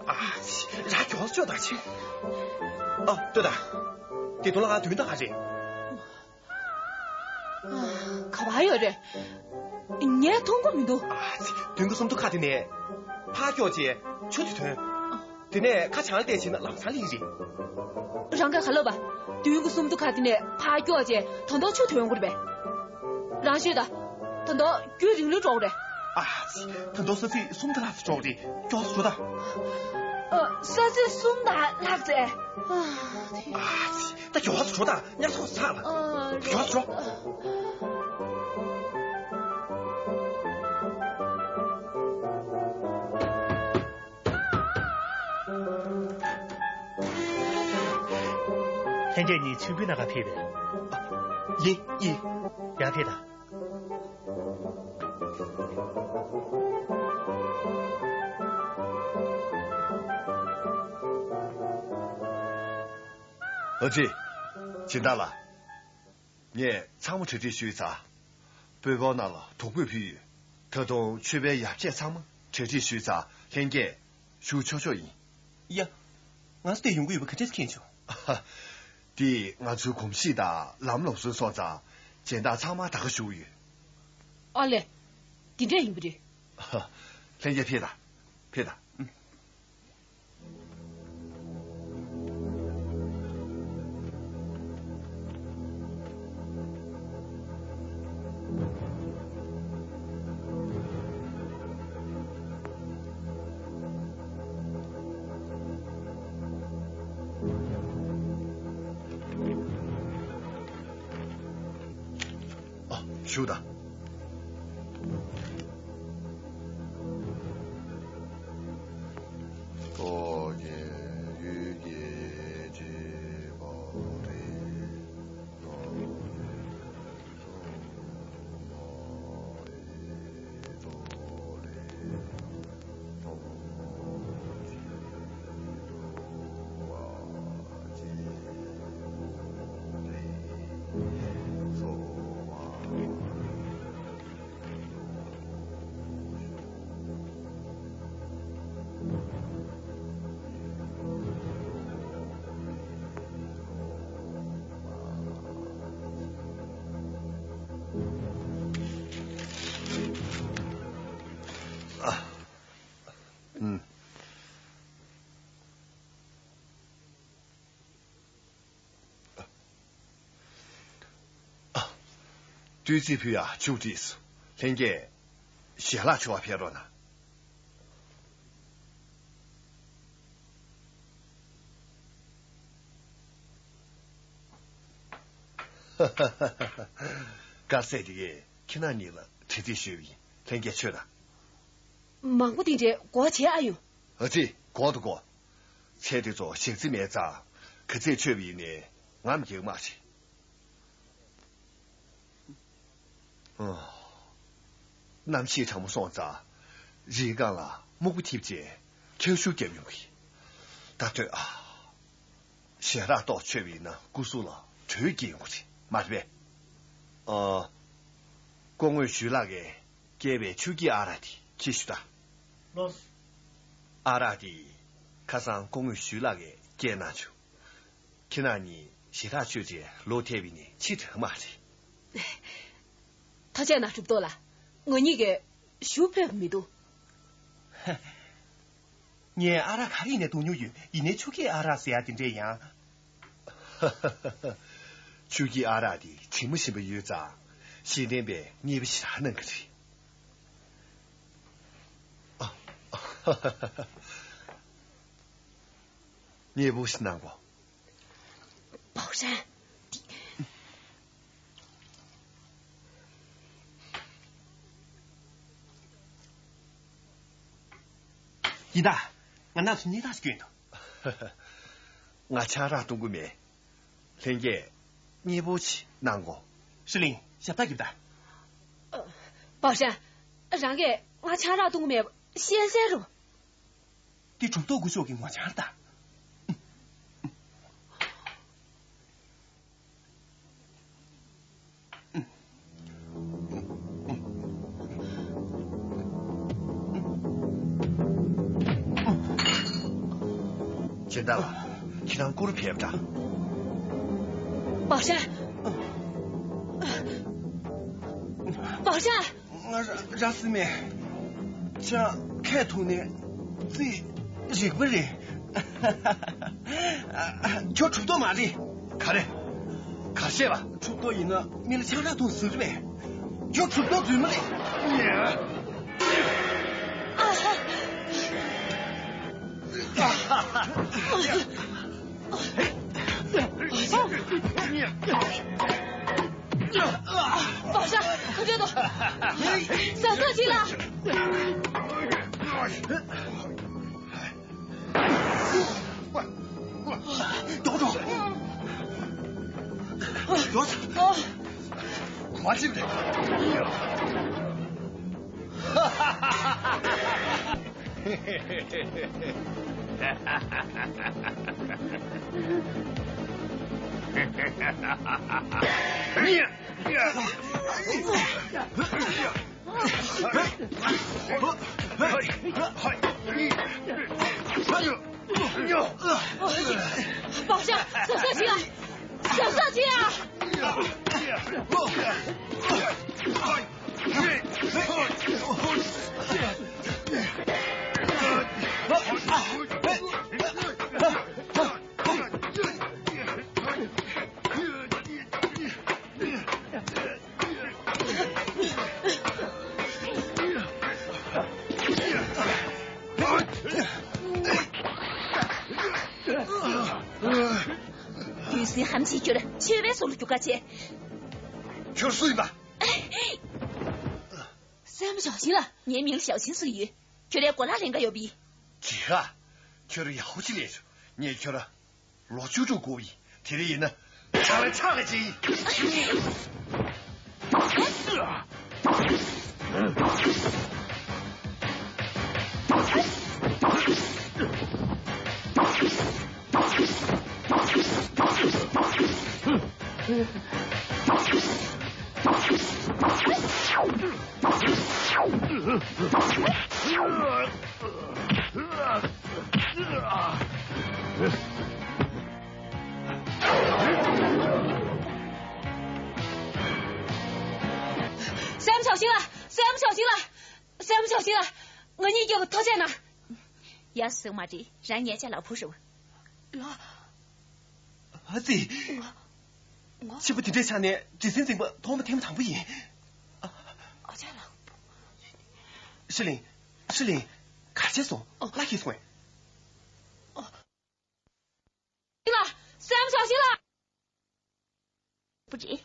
ཨ་ཙི། ར་མགྱོགས་ཤོག་ད་ཆེ། ཨ་ལྟོས་དང་། དེ་དོན་ལ་ང་མདུན་ད་ག་རེད། ག་པར་ཡོད་རེད། ངས་མཐོང་གི་མི་འདུག་ཨ་ཙི། མདུན་གྱི་སུམ་མདོ་ཁ་དེ་ནས་ཕར་ཀྱོག་བྱས་ཆུ་དེ་ཐོན། དེ་ནས་ཁ་བྱང་ལ་བལྟས་བྱས་ན་ལམ་སང་སླེབས་རེད། རང་ག་ག་ལབ་པ། མདུན་གྱི་སུམ་མདོ་ཁ་དེ་ནས་ཕར་ཀྱོག་བྱས་ད་དུང་ཆུ་ཐོན་དགོས་རེད་པས། རང་ཤོད་ད། ད་དུང་རྒྱུན་རིང་ལོས་འགྲོ་གི་རེད། ཨ་ཙི། ད་དུང་ས་ཚིགས་གསུམ་དང་ལྷག་ཙམ་འགྲོ་གི་རེད། མགྱོགས་སུ་འགྲོ་ད། ཨ། ས་ཚིགས་གསུམ་དང་ལྷག་ཙམ། ཨ་ཙི། ད་མགྱོགས་སུ་འགྲོ་ད། ཉར་ཚགས་ཚར་ལ། ཨ། མགྱོགས་སུ་འགྲོ། ལྷན་རྒྱས་གཉིས་མཆོད་འབུལ་གནང་ག་ཕེབས་པས། ཡིན་ཡིན། ཡར་ཕེབས་དང་། ཨ་ཙི། སྦྱིན་བདག་ལགས། ངས་ཚང་མ་གྲ་སྒྲིག་ཞུས་ཚར། དཔོན་པོ་ནང་ལ་དོ་ཁུར་ཕུལ་ཡོད། ད་དུང་མཆོད་པའི་ཡར་ཆས་ཚང་མ་གྲ་སྒྲིག་ཞུས་ཚར། ལྷན་རྒྱས་བཞུགས་ཆོག་ཆོག་ཡིན། ཡ། ང་ཚོ་དེ་ཡོང་གི་ཡོད་པ་ག་འདྲས་མཁྱེན་བྱུང་། འདི་ང་ཚོའི་གོམས་གཤིས་དང་ལམ་ལུགས་སྲོལ་སོང་ཙང་། སྦྱིན་བདག་ཚང་མ་ད་ག་བཞུགས་ཡོད། ཨ་ལས། འདི་འདྲས་ཡིན་པ་རེད། ལྷན་རྒྱས་ཕེབས་དང་། ཕེབས་དང་། ཨ། བཞུགས་དང་། ཨ། ཨུམ། ཨ། བདུད་རྩི་ཕུལ་ཡག་མཇུག་བསྒྲིལ་སོང་། ལྷན་རྒྱས་ཞལ་ལག་མཆོད་པར་ཕེབས་རོགས་གནང་། དཀར་ཟས་འདི་གས་ཁྱེད་རྣམ་གཉིས་ལ་གྲ་སྒྲིག་ཞུས་པ་ཡིན། ལྷན་རྒྱས་མཆོད་དང་། མང་པོ་འདི་འདྲའི་སྒོར་བྱེད་ཨ་ཡོང་། ཨ་ཙི། སྒོར་དང་སྒོར། ཚལ་དེ་ཚོ་ཞག་རྩི་མེད་ཙང་། ག་ཚོད་མཆོད་པ་ཡིན་ནའི་ངམ་རྒྱག་མ་བྱེད། ཨ། གནམ་གཤིས་གྲང་མོ་སོང་ཙང་། རིའི་སྒང་ལ་སྨུག་པ་འཐིབས་བྱས་འཁྱག་ཤུགས་བརྒྱབ་ཡོང་གི། ད་ལྟོས་ཨ། ཞལ་རག་ཏོག་མཆོད་པ་ཡིན་ན་སྐུ་གཟུགས་ལ་དྲོད་སྐྱེ་ཡོང་གི་རེད། མ་རེད་པས། ཨ། སྐུ་ངོ་ཞུས་ལགས་ཀྱིས་བསྐྱལ་བའི་ཆུ་སྐྱེས་ཨ་རག་དེ་ཁྱེར་ཤོག་དང་། ལགས་སོ། ཨ་རག་དེ་ཁ་སང་སྐུ་ངོ་ཞུས་ལགས་ཀྱིས་བསྐྱལ་གནང་བྱུང་། ཁྱེད་རྣམ་གཉིས་ཞེ་དྲག་ཆོས་ཅན་ལོ་ཐེ་བའི་ནི་ཕྱི་དྲག་མ་རེད། ཐུགས་རྗེ་གནང་གྲུབ་རྟོག་ལགས། ང་གཉིས་ཀྱིས་ཞུ་ཕོད་པ་མི་འདུག་ངས་ཨ་རག་ག་རེ་ཡིན་ནའི་འཐུང་མྱོང་ཡོད། ཡིན་ནའི་ཆུ་སྐྱེས་ཨ་རག་ཟེར་ཡ་དེ་འདྲས་ཡང་། ཆུ་སྐྱེས་ཨ་རག་དེ་ཞིམ་པོ་ཞིམ་པོ་ཡོད་ཙང་། ཤེས་ལྡན་པས་མཉེས་པོ་ཞེ་དྲག་གནང་གི་རེད། མཉེས་པོ་ཞིག་གནང་གོ། པའོ་ཧྲན། ཡིན་ད། ང་རྣམ་ཚོ་སྙེ་ཐག་ཞིག་སྐྱོན་འདུག་ང་ཆང་རག་འཐུང་གི་མེད། ལྷན་རྒྱས་མཉེས་པོ་ཞིག་གནང་གོ། ཧྲི་ལིང་། ཞབས་ཏག་གྱིབ་ད། པའོ་ཧྲན། རང་གིས་ང་ཆང་རག་འཐུང་གི་མེད་པ་ཤེས་གསལ་རུ། འདི་གྲུབ་ཐོབ་སྐུ་ཞབས་ཀྱི་ངོ་བྱང་ལྟ། སྦྱིན་བདག་ལགས། ཁྱེད་རང་སྐུ་རུ་ཕེབས་དང་། པའོ་ཧྲན། པའོ་ཧྲན། ང་ར་ར་སི་མེ། ཆ་ཁས་ཐུག་ནས་རྩིས་རིག་པ་རེད། ཁྱོད་གྲུབ་ཐོབ་མ་རེད། ག་རེ། ག་བཤད་པ། གྲུབ་ཐོབ་ཡིན་ན་མི་ལ་ཆང་རག་འཐུང་ཟེར་གི་མེད། ཁྱོད་གྲུབ་ཐོབ་རྫུན་མ་རེད། པའོ་ཧྲན། ག་འདྲ་འདུག་ཟ་ཟ་ཅིག་ལ། མགྱོགས་འགྲོ། མགྱོགས། གོ་བ་ཅིག་རེད། 保上，小小心啊，小小心啊！ རྒྱུ་སྲིད་ཧམ་ཆེན་ཁྱོད་ཆོས་པའི་སྲོག་ལ་རྒྱུག་ཁ་ཆེ། ཁྱོད་སུ་ཡིན་པ། སྲས་མོ་ཞའོ་ཆིན་ལགས། ངའི་མིང་ལ་ཞའོ་ཆིན་ཟེར་གྱི་ཡོད། ཁྱོད་རའི་གོ་ལག་ལེན་ག་ཡོད་པ་ཡིན། ཇི་ཧ། ཁྱོད་རང་ཡག་པོ་ཅིག་ལས་བྱུང་། ངས་ཁྱོད་ར་ལོ་བཅུ་དྲུག་སྒུག་ཡིན། དེ་རིང་ཡིན་ན་ཆག་ལ་ཆག་ལ་ཅིག་ཡིན། སྲས་མོ་ཞའོ་ཆིན་ལགས། སྲས་མོ་ཞའོ་ཆིན་ལགས། སྲས་མོ་ཞའོ་ཆིན་ལགས། ང་གཉིས་ཀྱི་ཐུགས་རྗེ་གནང་། ཡ། ཟེར་མ་རེད། རང་ངའི་ཅ་ལག་བུ་རེད་བ། ལགས། ཨ་ཙི། ང་། ང་། ཕྱི་པོ་དེ་འདྲའི་ཆ་ནས་འདྲེ་སྲིན་འཛིང་པ་མཐོང་མ་ཐེངས་མ་དང་པོ་ཡིན། ཨ། ཨ་ཅག་ལགས། ཧྲི་ལིང་། ཧྲི་ལིང་། གར་བྱས་སོང་། ཨ། ལ་ཁེལ་སོང་ངས། ཨ། ལགས། སྲས་མོ་ཞའོ་ཆིན་ལགས། པོ་རེད།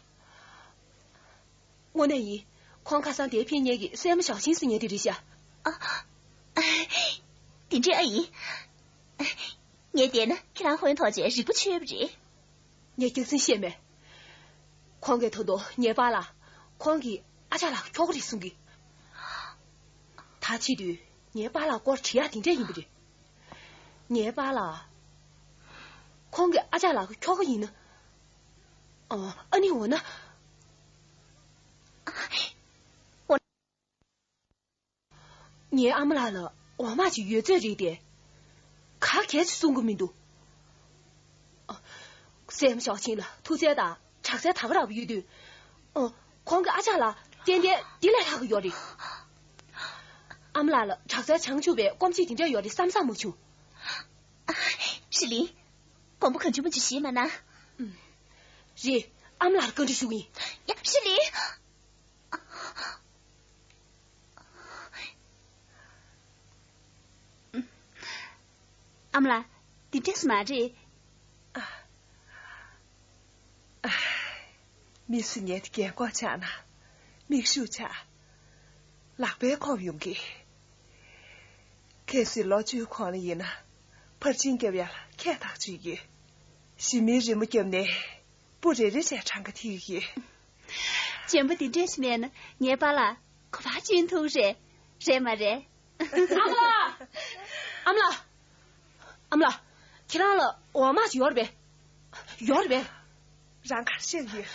དངོས་གནས་ཡིན། ཁོང་ཁ་སང་དེའི་ཕན་ཉེ་གི་སྲས་མོ་ཞའོ་ཆིན་ཟེར་མཁན་དེ་རེད་ཤག། ཨ། དེ་འདྲ་ཨ་ཡིན། ངས་བལྟས་ན་ཁྱེད་རང་ཧོན་ཐོག་ཅེས་རིག་པ་ཆོད་པ་རེད། ངས་རྒྱག་མཚན་བཤད་མེད། ཁོང་གིས་ད་དུང་ངའི་པཱ་ལགས་ཁོང་གི་ཨ་ཅག་ལགས་ཁྱོ་ག་རེད་གསུང་གི། ད་བྱེད་དུས་ངའི་པཱ་ལགས་སྐོར་དྲི་ཡག་དེ་འདྲ་ཡིན་པ་རེད། ངའི་པཱ་ལགས་ཁོང་གི་ཨ་ཅག་ལགས་ཁྱོ་ག་ཡིན་ན། ཨ། ཨ་ནི་འོ་ན། ངའི་ཨ་མ་ལགས་ལ་འོག་མ་ཅིག་ཡོད་ཚོད་རེད་དེ། ག་གལ་ཅིག་གསུང་གི་མི་འདུག། ཨ། སྲས་མོ་ཞའོ་ཆིན་ལ་ཐུགས་རྗེ་དང་དྲག་རྩལ་དག་པ་རག་པ་ཡོད་དུས། ཨ། ཁོང་གི་ཨ་ཅག་ལགས་ཏན་ཏན་འདི་ལས་ལྷག་གི་ཡོད་རེད། ཨ་མ་ལགས་ལ་དྲག་རྩལ་བྱང་ཆུབ་པའི་སྐོམ་ཆེད་དེ་འདྲ་ཡོད་རེད་བསམ་བསམ་མ་བྱུང་། ཨ། ཧྲི་ལིང་། མགོན་པོ་གང་བྱུང་མ་བྱུང་ཞེས་མ་གནང་། ཨུམ། རེད། ཨ་མ་ལགས་ལ་བཀའ་འདྲི་ཞུ་གི་ཡིན། ཡ། ཧྲི་ལིང་། ཨ་མ་ལགས། འདི་འདྲས་མ་རེད། ཨ། ཨ། མི་སུ་ཉལ་ཏེ་རྒན་གོག་ཆགས་ན་མིག་ཤུགས་ཆག། ལག་པས་ཁོབ་ཡོང་གི། གལ་སྲིད་ལོ་བཅུའི་གོང་ལ་ཡིན་ན་ཕར་ཕྱིན་རྒྱབ་ཡ་ལ་ཁྱད་ཐག་ཆོད་ཡོད། ཞི་མིའི་རི་མོ་བརྒྱབ་ནས་སྤུ་རེ་རེ་བྱས་གྲངས་ཀ་ཐིག་ཡོད། འཇོན་པོ་འདི་འདྲས་ཤིག་མེད་ན་ངའི་པཱ་ལགས་ག་པར་ཕྱིན་ཐུབ་རེད། རེད་མ་རེད། ཨ་མ་ལགས། ཨ་མ་ལགས། ཨ་མ་ལགས། ཁྱེད་རང་ལ་འོག་མ་ཞིག་ཡོད་རེད་པས། ཡོད་རེད་པས། རང་གར་བཤད་ཡོད།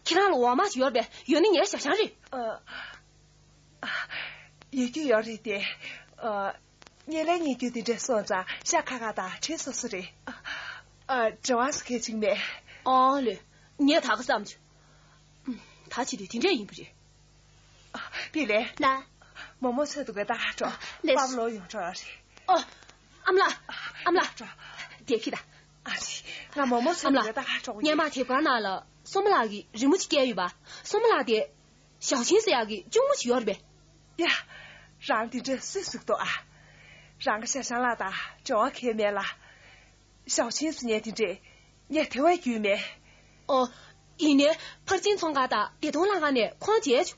ཁྱེད་རང་ལ་འོག་མ་ཞིག་ཡོད་རེད་པས། ཡོད་ན་ངའི་ཞག་ཞག་རེད། ཨ། ཨ། ཡོད་རྒྱུ་ཡོད་རེད་དེ། ཨ། བརྙན་ལེན་གཉིས་རྒྱུ་དེ་འདྲས་སོང་ཙང་ཤ་ཁ་ཁ་དང་ཁྲེལ་སོ་སོ་རེད། ཨ། འབྲེལ་བ་སུ་གལ་ཆེན་མེད། ཨོ་ལེ། ངས་ད་ག་བསམ་བྱུང་། ད་བྱེད་དུས་དེ་འདྲས་ཡིན་པ་རེད། ཨ། པི་ལེ། ལ། མོ་མོ་ཚོས་འདུག་གས་ད་ག་འགྲོ། ལེ། པབ་ལོ་ཡོང་འགྲོ་ཡོད་རེད། ཨོ། ཨ་མ་ལགས། ཨ་མ་ལགས། འགྲོ། བསྡད་ཤིག་ད། ཨ་ཙི། ང་མོ་མོ་ཚོས་འདུག་གས་ད་ག་འགྲོ་གི་ཡིན། ཨ་མ་ལགས། སྔོན་མ་དེབ་ཁང་ནང་ལ་སོ་མ་ལགས་ཀྱིས་རི་མོ་ཅིག་བསྐྱལ་ཡོད་པ། སོ་མ་ལགས་དེ། ཞའོ་ཆིན་ཟེར་ཡག་གི་གཅུང་མོ་ཞིག་ཡོད་རེད་པས། ཡ། རང་དེ་འདྲ་སུས་གཟིགས་འདུག་ཨ། རང་གི་ཞའོ་ཆང་ལགས་དང་འབྲེལ་བ་གང་ཡང་མེད་ལ། ཞའོ་ཆིན་ཟེར་མཁན་དེ་འདྲས་ངས་དེ་བས་རྒྱུས་མེད། ཨོ། ཡིན་ནའི་ཕར་ཕྱིན་ཚོང་ཁང་དང་བདེ་ཐང་ལྷ་ཁང་ནས་ཁོང་མཇལ་བྱུང་།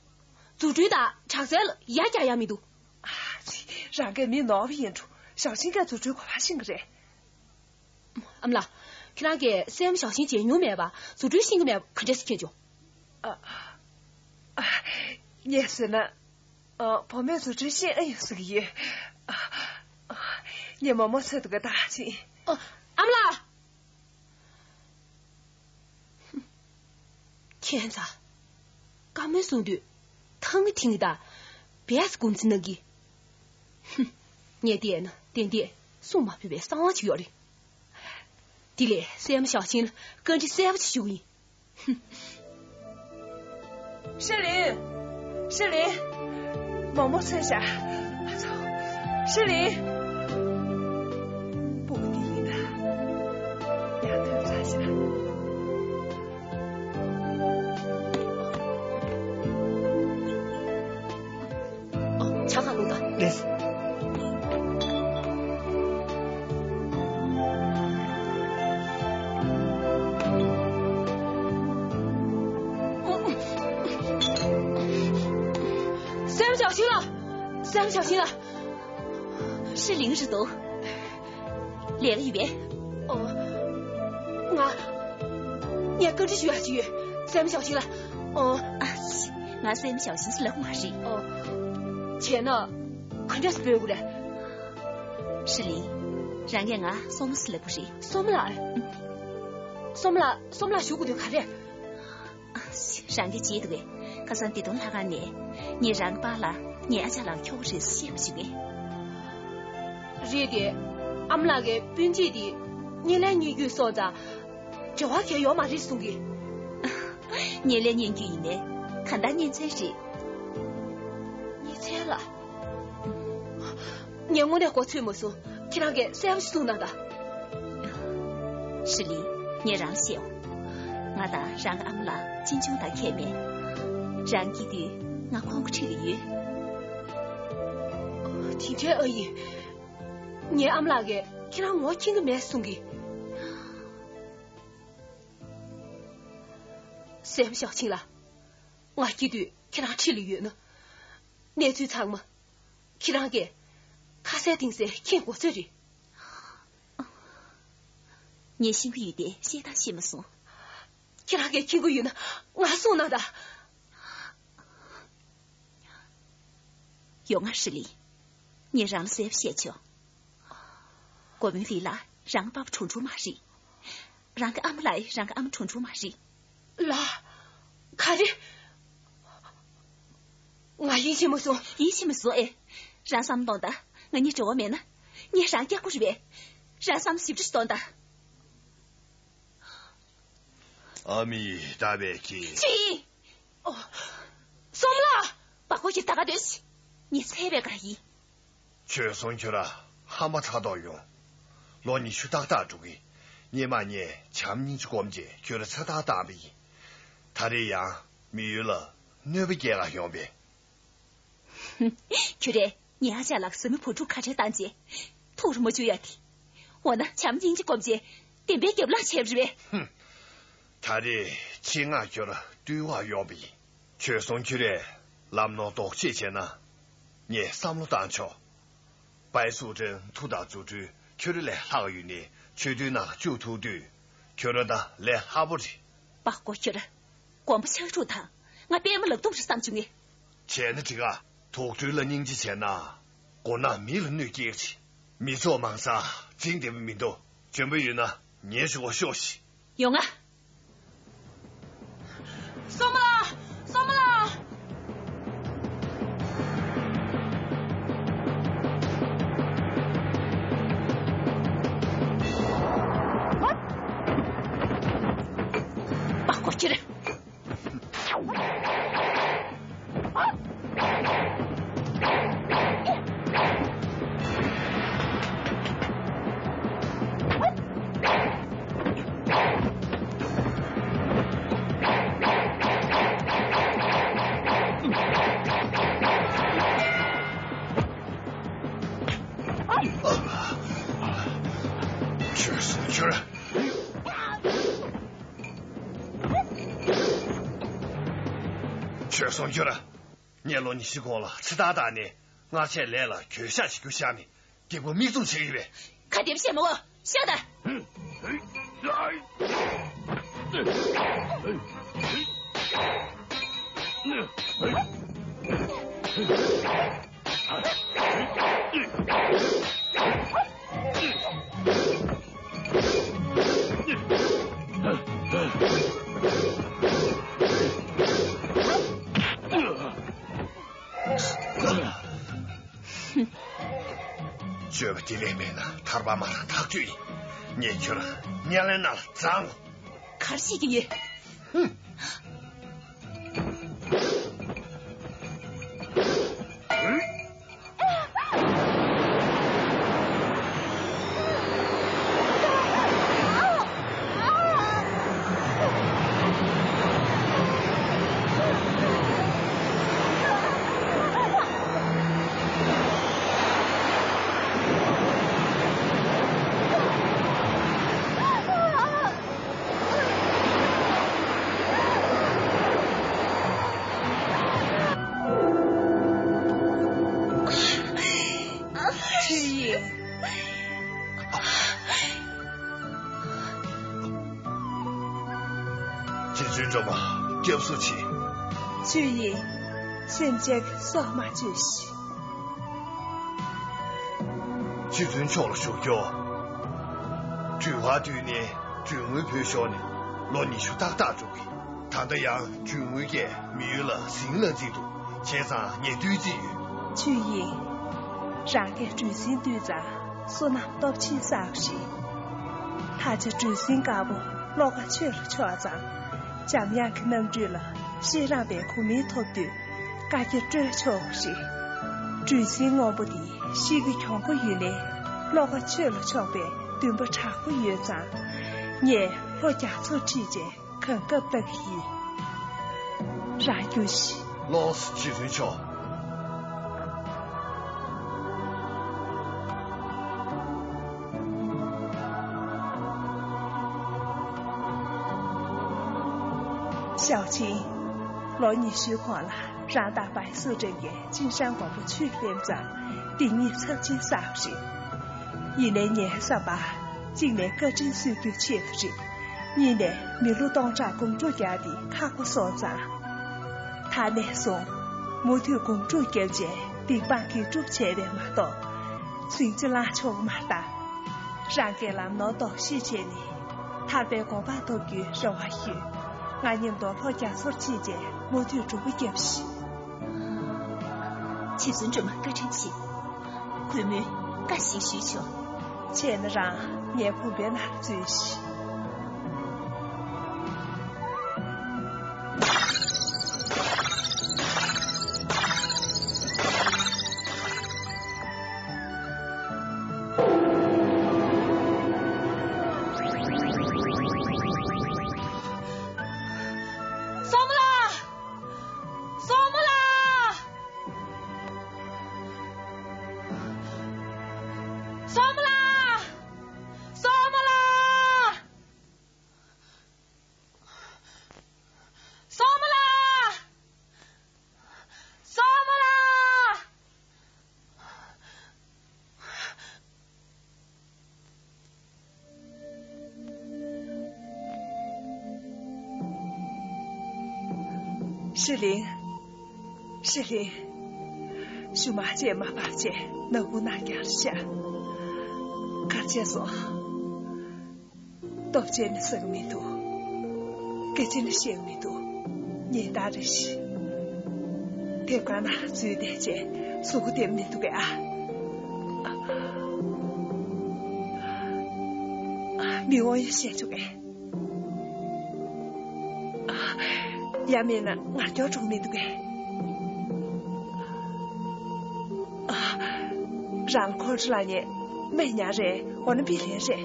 རྫུ་འཕྲུལ་དང་དྲག་རྩལ་ལ་ཡ་རྒྱག་ཡ་མི་འདུག། ཨ་ཙི། རང་གིས་མི་ནོར་བ་ཡིན་འགྲོ། ཞའོ་ཆིན་གྱིས་རྫུ་འཕྲུལ་ག་པར་ཤེས་ཀྱི་རེད། ཨ་མ་ལགས། ཁྱེད་རང་གིས་སྲས་མོ་ཞའོ་ཆིན་མཇལ་མྱོང་མེད་པ། རྫུ་འཕྲུལ་ཤེས་ཀྱི་མེད་པ་ག་འདྲས་སེ་མཁྱེན་བྱུང་། ཨ། ཨ། ངས་ཟེར་ན། ཨ། བུ་མོས་བཟོ་སྐྲུན་ཤེས་ཨེ་ཡོང་ཟེར་གྱི་ཡོད། ཨ། ཨ། ངས་མོག་མོག་འཚོལ་དུ་ག་ད་ཅིག་ཨ། ཨ་མ་ལགས། ཁྱེད་ཚ། བཀའ་མོལ་གསུང་དུས་ཐང་ངི་ཐིང་ངི་དང་བེ་སི་གུམ་ཚི་ནང་གི་ངས་བལྟས་ན་ཏན་ཏན་གསུང་མ་ཕོད་པའི་གསང་བ་ཅིག་ཡོད་རེད། དེ་ལས་སྲས་མོ་ཞའོ་ཆིན་ལ་བཀའ་འདྲི་གསལ་པོ་ཅིག་ཞུ་གི་ཡིན། ཧྲི་ལིན། ཧྲི་ལིན། མོག་མོག་འཚོལ་ཤག་ཧྲི་ལིན། སྤུ་གུ་འདི་ཡིན་ད། ཡར་ཐོན་ཚར་ཤག་ཨོ། ཇ་གང་བླུགས་དང་། ལེས། སྲས་མོ་ཞའོ་ཆིན་ལགས། སྲས་མོ་ཞའོ་ཆིན་ལགས། ཧྲི་ལིན་རེད་འདུག་ལས་ཀ་ཡོད་པས། ཨོ། ང་། ངས་བཀའ་འདྲི་ཞུ་ཡག་ཅིག་ཡོད། སྲས་མོ་ཞའོ་ཆིན་ལགས། ཨོ། ཨ་ཙི། ང་སྲས་མོ་ཞའོ་ཆིན་ཟེར་ལབ་ཀྱི་མ་རེད། ཨོ། བྱས་ན་ག་འདྲས་སེ་འབོད་དགོས་རེད། ཧྲི་ལིན། རང་གིས་ང་སྲས་མོ་ཟེར་ལབ་དགོས་རེད། སྲས་མོ་ལགས། སྲས་མོ་ལགས། སྲས་མོ་ལགས་ཞུ་དགོས་དོན་ག་རེ། རང་གིས་བརྗེད་འདུག་གས། ཁ་སང་བདེ་སྟོང་ལྷ་ཁང་ནས་ངས་རང་གི་པཱ་ལགས་ངའི་ཨ་ཅག་ལགས་ཁྱོ་ག་རེད་ཟེར་བཤད་པ་བྱུང་ངས། རེད་དེ། ཨ་མ་ལགས་ཀྱིས་སྤུན་མཆེད་དེ་གཉེན་ལེན་གཉེན་རྒྱུད་སོང་ཙང་འབྲེལ་བ་གང་ཡང་ཡོད་མ་རེད་གསུང་གི། གཉེན་ལེན་གཉེན་རྒྱུད་ཡིན་ནའི་གང་ལྟར་གཉེན་ཚན་རེད། གཉེན་ཚན་ལ། ངས་དངོས་གནས་གོ་ཚོད་མ་སོང་། ཁྱེད་རང་གིས་གསལ་པོ་ཞིག་གསུངས་གནང་དང་། ཧྲི་ལིན། ངས་རང་ལ་བཤད་འོང་། ང་དང་རང་གི་ཨ་མ་ལགས་གཅེན་གཅུང་དང་ཁྱད་མེད། རང་སྐྱེས་དུས་ང་ཁོང་གི་འཁྲིས་ལ་ཡོད། དེ་འདྲའི་ཨ་ཡིན། ངའི་ཨ་མ་ལགས་ཀྱིས་ཁྱེད་རང་ངོ་མཁྱེན་གྱི་མེད་གསུང་གི། སྲས་མོ་ཞའོ་ཆིན་ལགས། ང་སྐྱེས་དུས་ཁྱེད་རང་འཁྲིས་ལ་ཡོད་ན། གནས་ཚུལ་ཚང་མ་ཁྱེད་རང་གིས་ཁ་གསལ་གཏིང་གསལ་མཁྱེན་དགོས་ཚོད་རེད། ངས་ཤེས་ཀྱི་ཡོད་དེ་བཤད་སྟངས་ཤེས་མ་སོང་། ཁྱེད་རང་གིས་མཁྱེན་གྱི་ཡོད་ན་ང་གསུངས་གནང་དང་། ཡོང་ང་། ཧྲི་ལིན། ངས་རང་ལ་གསལ་པོ་བཤད་ཆོག་གོ་མིན་ལི་ལགས་རང་གི་པ་ཕ་ཁྲུང་ཁྲུང་མ་རེད། རང་གི་ཨ་མ་ལགས་རང་གི་ཨ་མ་ཁྲུང་ཁྲུང་མ་རེད། ལགས། ག་རེ། ང་ཡིད་ཆེས་མ་སོང་། ཡིད་ཆེས་མ་སོང་ཨེ། རང་བསམ་བློ་གཏོང་དང་། ང་གཉིས་འབྲེལ་བ་མེད་ན། ངས་རང་སྐྱག་པ་རེད་པས། རང་བསམ་བློ་ཞིབ་ཕྲ་ཞིག་གཏོང་དང་། ཨ་མའི་ད་བས་ཀྱི། ཅི། ཨོ། སྲས་མོ་ལགས། པ་ཀོ་ཁྱེད་ད་ག་འདོད་ཤི། ངས་ཚད་པའི་ག་ཡིན། ཁྱོད་སོང་ཁྱོད་ར་ཧམ་པ་ཚ་ཐོག་ཡོང་། ལོ་ཉི་ཤུ་ཏག་ཏག་འགྲོ་གི། སྙེ་མ་ངས་བྱམས་སྙིང་རྗེ་སྒོམ་བྱས་ཁྱོད་ར་ཚ་ཐག་བཏང་བ་ཡིན། ད་རེས་ཡང་མི་ཡུལ་ལ་གནོད་པ་སྐྱེལ་ག་ཡོང་པས། ཁྱོད་རས་ངའི་ཨ་ཅག་ལགས་བཟའ་མི་བུ་ཕྲུག་ཁ་བྲལ་བཏང་རྗེས་ཐུགས་རུ་མ་འཇུ་ཡ་དེ། འོ་ན་བྱམས་སྙིང་རྗེ་སྒོམ་བྱས་བདེན་པའི་རྒྱབ་ལངས་བྱས་པ་རེད་པས། ཧུམ། ད་རེས་ཆེད་མངགས་ཁྱོད་ར་བཏུལ་བ་ཡོང་པ་ཡིན། ཁྱོད་སོང་ཁྱོད་རས་ལམ་ནོར་ལྡོག་ཕྱིས་བྱས་ན། ངས་བསམ་བློ་བཏང་ཆོག་པའི་སུ་ཀྲེན་མཐུ་དང་རྫུ་འཕྲུལ་ཁྱོད་ར་ལས་ལྷག་ཡོད་ནས་ཆོས་དུས་ནང་བཅུག་ཐུབ་དུས། ཁྱོད་ར་ད་ལས་སླ་པོ་རེད། པ་ཀོ་ཁྱོད་ར། དགོན་པ་ཕྱག་དྲུག་དང་ང་པད་མ་ལག་རྡུམ་རེད་བསམ་བྱུང་ངས། བྱས་ན་འགྲིག་ག་དོགས་འདྲི་ལ་སྙིང་རྗེ་བྱས་ན། མགོ་ནག་མི་ལ་གནོད་སྐྱེལ་ཅིག་མི་ཚོགས་མང་ས་འཛིང་བདེ་པོ་མི་འདུག་འཇོན་པོ་ཡོད་ན་ཉན་ཞུ་བ་ཤོག་ཤིག་ཡོང་ང་། སྲས་མོ་ལགས། སྲས་མོ་ལགས། པ་ཀོ་ཁྱེད། ཁྱོད་སོང་ཁྱོད། ཁྱོད་སོང་ཁྱོད། ངས་ལོ་ཉི་ཤུ་གོང་ལ་ཕྱི་ཐག་བཏགས་ནས་སྔར་ཆད་ལས་ལ་གྱོད་བཤགས་བྱེད་རྒྱུ་བཞག་ནས་སྒྲིག་པ་མིག་བཙུམ་བྱེད་ཀྱི་ཡོད་པས། ག་དེ་བཤད་མ་འོ་བཤད་ད། སྤྱོད་པ་དེ་ལས་མེད་ན་ཐར་པ་མ་རག་ཐག་ཆོད་ཡིན། ངས་ཁྱོད་རང་དམྱལ་བའི་ནང་ལ་བརྫངས། ག་རེ་བྱེད་ཀྱི་ཡོད། ཆོས་དབྱིངས། རྗེ་བཙུན་སྒྲོལ་མ་སྐྱབས་སུ་མཆི། ཆོས་དབྱིངས། སེམས་ཅན་གྱི་སྲོག་མ་གཅོད་ཤིག། རྗེ་བཙུན་མཆོག་ལ་ཞུ་རྒྱུ། འགྲུལ་བ་བཏུལ་ནས་འགྲུལ་དངུལ་བོད་ཤོར་ནས་ལོ་ཉི་ཤུ་ཏག་ཏག་འགྲོ་གི། ད་ལྟ་ཡང་འགྲུལ་དངུལ་གྱིས་མི་ཡུལ་ལ་ཟིང་ལ་འཛིན་འདུག། བྱས་ཙང་ངས་བཏུལ་རྩིས་ཡོད། ཆོས་དབྱིངས། རང་གིས་གྲུ་གཟིངས་བཏུལ་ཙང་བསོད་ནམས་སྟོབས་ཆེན་བསགས་ཤིག། ད་ཆ་གྲུ་གཟིངས་དཀར་པོ་ཤློ་ཀ་ཆོས་ལ་ཕྱོགས་ཙང་། འཇམ་དབྱངས་ཀྱི་རྣམ་སྤྲུལ་ལ་ཤེས་རང་པའི་གོ་མིང་ཐོབ་དུས། བཀའ་རྒྱ་སྤྲོད་ཆོག་ཞིག། གྲུ་གཟིངས་སྔོན་པོ་འདི་ཤིང་གི་གྱོང་པོ་ཡོད་ནའི་ཤློ་ཀ་ཆོས་ལ་ཕྱོགས་པའི་འདུན་པ་དྲག་པོ་ཡོད་ཙང་། ངས་ལྷོ་རྒྱ་མཚོར་ཁྲིད་རྗེས་གང་སྐབས་ལྟ་གི་ཡིན། རང་རྒྱུགས་ཤིག། ལགས་སོ། རྗེ་བཙུན་མཆོག། ཞའོ་ཆིང་། ལོ་ཉི་ཤུའི་གོང་ལ་རང་དང་བའི་སུ་འགྲན་གྱིས་ཅིན་ཧྲན་དགོན་པ་ཆུས་ལེན་ཙང་སྡིག་ཉེས་ཚབས་ཆེན་བསགས་པ་རེད། ཡིན་ནའི་ངའི་བསམ་པར་གཅིག་ནས་བཀའ་དྲིན་གསོ་རྒྱུའི་ཆེད་དུ་རེད། གཉིས་ནས་མི་ལོ་སྟོང་ཕྲག་སྒོམ་སྒྲུབ་རྒྱག་འདི་ཁག་པོ་སོང་ཙང་། ད་ནས་བཟུང་མུ་མཐུད་སྒོམ་སྒྲུབ་བརྒྱབ་རྗེས་སྡིག་སྤང་གི་སྒྲུབ་བྱས་པས་མ་གཏོགས། ཟིང་ཆ་ལངས་ཆོག་གི་མ་རེད་ད། རང་གིས་ལམ་ནོར་ལྡོག་ཤེས་བྱས་ནས་ཐར་པའི་གོ་འཕང་ཐོབ་རྒྱུའི་རེ་བ་ཞུ། ང་མཉམ་དུ་ལྷོ་རྒྱ་མཚོར་ཕྱིན་རྗེས་མུ་མཐུད་གྲུ་པ་བརྒྱབ་ཤིག། རྗེ་བཙུན་སྒྲོལ་མ་བཀའ་དྲིན་ཆེ། གུས་མོས་བཀའ་ཞིག་ཞུས་ཆོག། བྱས་ན་རང་ངའི་བུམ་པའི་ནང་འཛུལ་ཤིག། སྲུང་མ་ལགས། སྲུང་མ་ལགས། སྲུང་མ་ལགས། སྲུང་མ་ལགས། སྲུང་མ་ལགས། སྲུང་མ་ལགས། ཧྲི་ལིང་། ཧྲི་ལིང་། གཞུ་མ་བཅད་མ་ཕབ་བྱས་ནག་ཁུང་ནང་བརྒྱབ་ཤག། གར་བྱས་སོང་། སྟོབས་ཆེ་ནི་ཟ་གི་མི་འདུག། སྐད་ཆ་ནི་བཤད་གི་མི་འདུག། ཉིན་ལྟར་རེ་བཞིན། དེབ་ཁང་ནང་འཛུལ་བསྡད་བྱས་གཟུགས་པོ་བདེ་མི་འདུག་གས་ཨ། མི་དབང་ཡང་བཤད་བཅུག་གས། ཡང་མིན་ན་ང་སྐྱོ་གྲོགས་མི་འདུག་གས། རང་ཁོང་ཁྲོ་ལ་ཉེ་སྨན་ཉག་རེད། འོ་ན་པི་ལེན་རེད།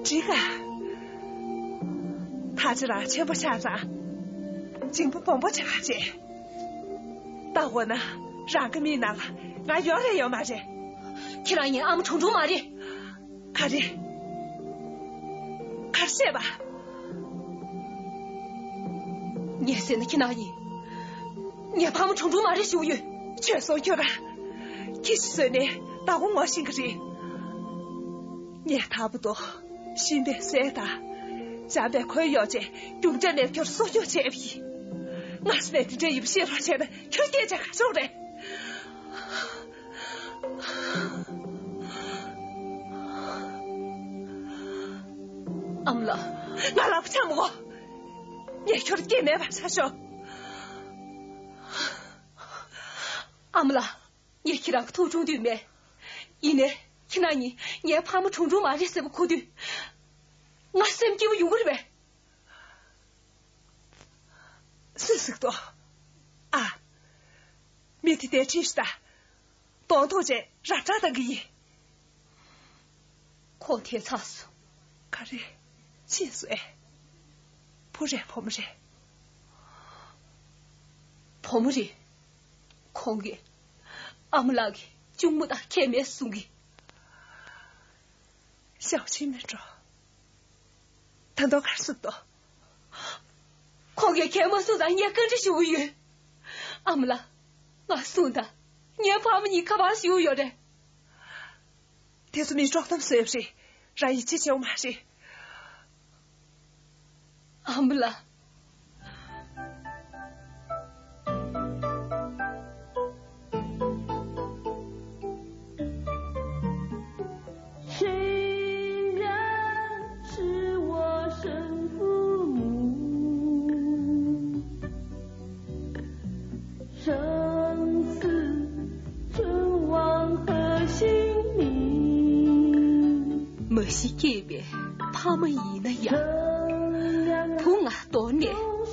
འགྲིག་ག། ད་ཅི་རང་ཆེན་པོ་ཆགས་ཙང་། འཇིང་པོ་སྦོམ་པོ་ཆགས་བྱས། ད་འོ་ན་རང་གི་མིག་ནང་ལ་ང་ཡོད་རེད་ཡོད་མ་རེད། ཁྱེད་རང་ངའི་ཨ་མ་ཁྲུང་ཁྲུང་མ་རེད། ག་རེ། ག་རེ་བཤད་པ། ངས་ཟེར་ན་ཁྱེད་རང་ཡིན། ངའི་ཕ་མ་ཁྲུང་ཁྲུང་མ་རེད་ཞུ་གི་ཡོད། ཁྱོད་སོང་ཁྱོད་ར། ཁྱི་ཞིག་བཟོས་ནས་བདག་པོ་ངོ་ཤེས་ཀྱི་རེད། ངས་ད་བར་དུ་གཤིན་པའི་སྲས་དང་ བྱམས་པས་ཁོའི་ཡོ་བྱད་རྒྱུ་འབྲས་ནས་ཁྱོར་གསོག་འཇོག་བྱས་པ་ཡིན། སྔ་ས་ནས་དེ་འདྲ་ཡིན་པ་ཤེས་རོགས་བྱས་ན་ཁྱོད་སྐད་ཆ་ག་ཤོག་རེད། ཨ་མ་ལགས། ང་ལ་ཕྱག་མ་གོ། ངས་ཁྱོར་སྐྱེ་མེད་པར་བྱ་ཤོག་ཨ་མ་ལགས། ངས་ཁྱེད་རང་གི་ཐུགས་དྲུང་དུ་མེད། ཡིན་ནའི་ཁྱེད་རང་གཉིས་ངའི་ཕ་མ་དྲུང་དྲུང་མ་རེད་ཟེར་བ་གོ་དུས། ང་སེམས་སྐྱིད་པོ་ཡོང་གི་རེད་པས། སུས་ཟེར་གི་འདུག་ཨ། མི་དེ་དེ་ཁྲིད་ཤི་ད། གདོང་ཐུག་རྗེས་ར་བྲག་བཏང་གི་ཡིན། ཁོང་ཐལ་ཚར་སོང་། ག་རེ། ཤི་སོང་ཨེ། བུ་རེད་བུ་མོ་རེད། བུ་མོ་རེད། ཁོང་གིས་ཨ་མ་ལགས་ཀྱི་གཅུང་མོ་དང་ཁྱད་མེད་གསུང་གི། ཞའོ་ཆིན་མེ་འགྲོ། ད་དུང་གར་སོང་འདུག་ཁོང་གིས་གལ་མ་གསུངས་ཙང་ངས་བཀའ་འདྲི་ཞུ་གི་ཡོད། ཨ་མ་ལགས། ང་གསུངས་དང་། ངའི་ཕ་མ་གཉིས་ག་པར་བཞུགས་ཡོད་རེད། དེ་ཚོ་མི་དཀྲོག་གཏམ་བཟོས་པ་རེད། རང་ཡིད་ཆེས་བྱེད་དགོས་མ་རེད། ཨ་མ་ལགས། 谁人是我生父母？生死存亡何须明？མ་གཞི་སྐྱེས་པའི་ཕ་མ་ཡིན་ན་ཡང་། བུ་ང་གདོད་ནས་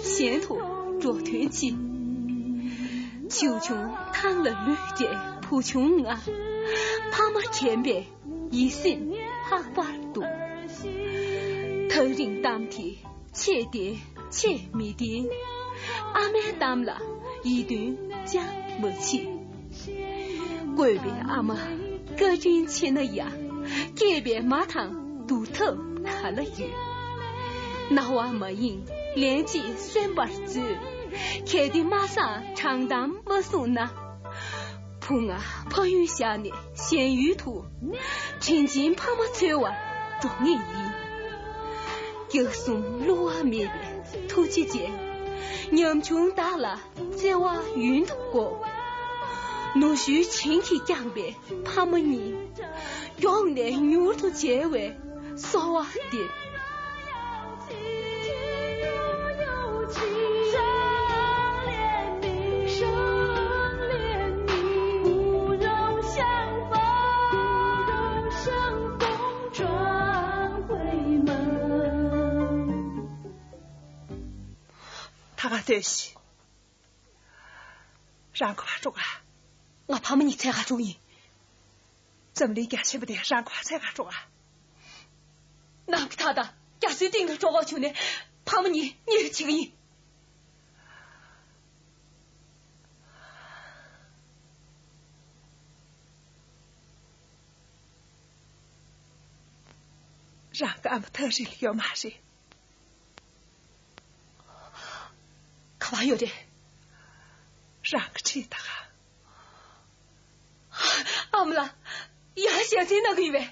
གཞན་དུ་འགྲོ་དོན་ཅི། ཆེ་ཆུང་ཐང་ལ་ལུས་ཏེ་བུ་ཆུང་ང་། ཕ་མ་མཁྱེན་པས་ཡིད་སེམས་ལྷག་པར་དུ། ཐག་རིང་གཏམ་དེ་ཆད་དེ་ཆད་མི་བདེན། ཨ་མའི་གཏམ་ལ་ཡིད་རྟོན་ཅང་མ་བྱེད། བསྐོས་པའི་ཨ་མ་བཀའ་དྲིན་ཆེ་ན་ཡང་། སྐྱེས་པའི་མ་དང་བསྡུར་ཐབས་ག་ལ་ཡོད། རྣ་བ་མ་ཡེངས་ལན་གཅིག་གསོན་པར་མཛོད། གལ་ཏེ་མ་བཟང་དྲང་གཏམ་མ་གསུངས་ན། བུ་ང་ཕ་ཡུལ་བཞག་ནས་གཞན་ཡུལ་དུ། དྲིན་ཆེན་ཕ་མ་འཚོལ་བར་འགྲོ་ངེས་ཡིན། རྒྱགས་གསུམ་བསླུ་བ་མེད་པའི་ཐུགས་རྗེ་ཅན། ཉམ་ཆུང་བདག་ལ་བརྩེ་བ་ཡུན་དུ་དགོས། ནུ་ཞོའི་བྱིན་གྱིས་བསྐྱངས་པའི་ཕ་མ་གཉིས། མགྱོགས་ནས་མྱུར་དུ་མཇལ་བའི་གསོལ་བ་འདེབས། ད་ག་ཐོས་ཤིག་རང་གི་བར་འགྲོ་ག་ང་ཕ་མ་གཉིས་འཚོལ་ག་འགྲོ་ཡིན། འཛམ་གླིང་རྒྱ་ཆེན་པོ་དེ་རང་གི་བར་འཚོལ་ག་འགྲོ་ག་ནམ་གྱི་མཐའ་དང་རྒྱ་མཚོའི་གཏིང་ལ་འགྲོ་དགོས་བྱུང་ནས་ཕ་མ་གཉིས་གཉེར་བྱེད་ཀྱི་ཡིན། རང་གི་ཨ་མ་ཐག་རིང་ལ་ཡོད་མ་རེད། ག་པར་ཡོད་རེད། རང་གི་འཁྲིས་དང་། ཨ་མ་ལགས། ཡར་ཞལ་འཛིན་གནང་གི་ཡོད་པས།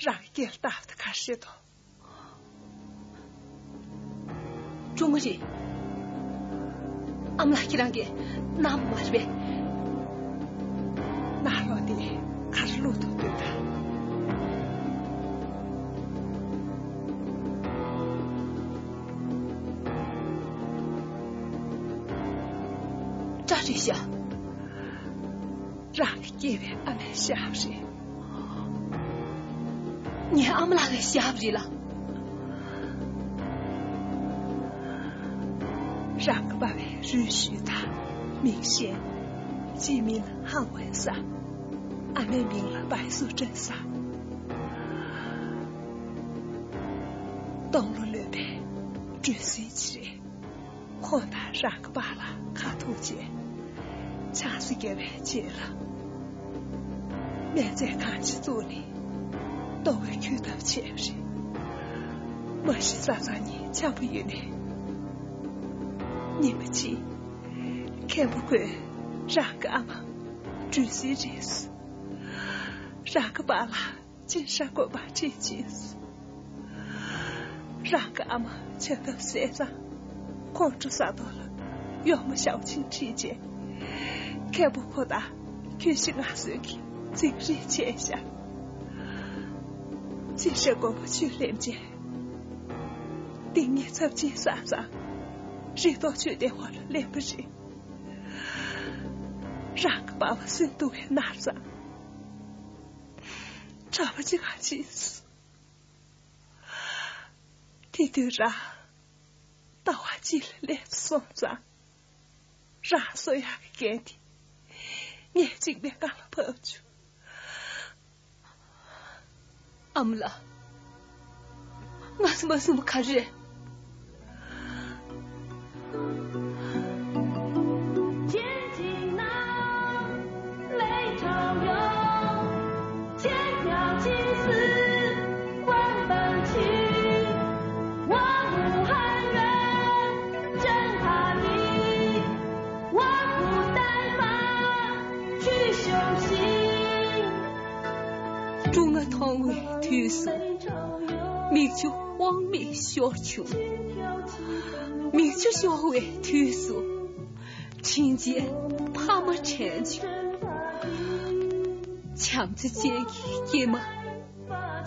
རང་གི་སྐེ་ལ་བཏགས་ཏེ་ག་རེ་བྱེད་དོ། སྒྲུང་མ་རེད། ཨ་མ་ལགས་ཁྱེད་རང་གིས་གནང་བ་མ་རེད་པས། ནང་ལོགས་དེ་ག་རེ་བླུགས་འདུག་ལྟོས་དང་། སྐྲ་རེད་ཤག་རང་གི་སྐྱེས་པའི་ཨ་མའི་ཞབས་རེད། ངའི་ཨ་མ་ལགས་ཀྱི་ཞབས་རེད་ལ། རང་གི་པ་ཕའི་རུས་ཞུས་དང་མིང་ཤེས། སྤྱི་མིང་ཧང་ཝན་ས། ཨ་མའི་མིང་ལ་པའི་སུ་ཀྲན་ས། སྟོང་ལོ་ལོན་པའི་གྲུ་གཟིངས་ཅིག་རེད། ཁོང་དང་རང་གི་པཱ་ལགས་ཁ་ཐུག་རྗེས། ཆང་ས་བརྒྱབ་པའི་རྗེས་ལ། སྨན་རྫས་ཁང་ཞིག་བཙུགས་ནས་ལྟོ་གོས་འཁྱུད་ཐབས་བྱས་པ་རེད། མ་གཞི་བཟའ་ཚང་གཉིས་འཆམ་པོ་ཡོད་ནས། ཉི་མ་གཅིག་མཁན་པོ་ཁོས་རང་གི་ཨ་མ་གྲུ་གཟིངས་རིག་སོང་། རང་གི་པཱ་ལགས་གཅིན་ཧྲ་དགོན་པར་ཁྲིད་ཕྱིན་སོང་། རང་གི་ཨ་མ་བྱ་ཐབས་ཟད་ཙང་། ཁོང་ཁྲོ་ཟ་ཐོག་ལ་གཡོག་མོ་ཞའོ་ཆིང་ཁྲིད་རྗེས། མཁན་པོ་ཕོ་དང་ཁྱོད་ཤི་ང་གསོན་གྱི་རྫིང་རིས་བྱས་ཤག་ཅི་ཤེས་མགོན་པོ་ཆོས་གླིང་རྗེ། འདི་ངའི་ཚབས་ཆེན་བསགས་ཙང་། རི་ཐོག་ཆོས་སྡེ་ཧོར་ལ་སླེབས་པ་རེད། རང་གི་པ་ཕ་སེམས་སྡུག་གིས་མནར་ཙང་། གྲྭ་པ་གཅིག་ག་ཕྱིན་སོང་། དེ་དུས་རང་ཟླ་བ་གཅིག་ལ་སླེབས་སོང་ཙང་། རང་གསོ་ཡག་གི་འགན་དེ་ངས་གཅིག་པའི་རྐང་ལ་བབས་བྱུང་། ཨ་མ་ལགས། ང་ཚོ་མ་གསུངས་པ་ག་རེ་རེད། སྲུང་མ་མཐོང་བའི་དུས་སུ། མིག་ཆུ་དབང་མེད་ཤོར་བྱུང་། མིག་ཆུ་ཤོར་བའི་དུས་སུ། དྲིན་ཅན་ཕ་མ་དྲན་བྱུང་། བྱམས་བརྩེ་ཅན་གྱི་སྐྱེས་མ།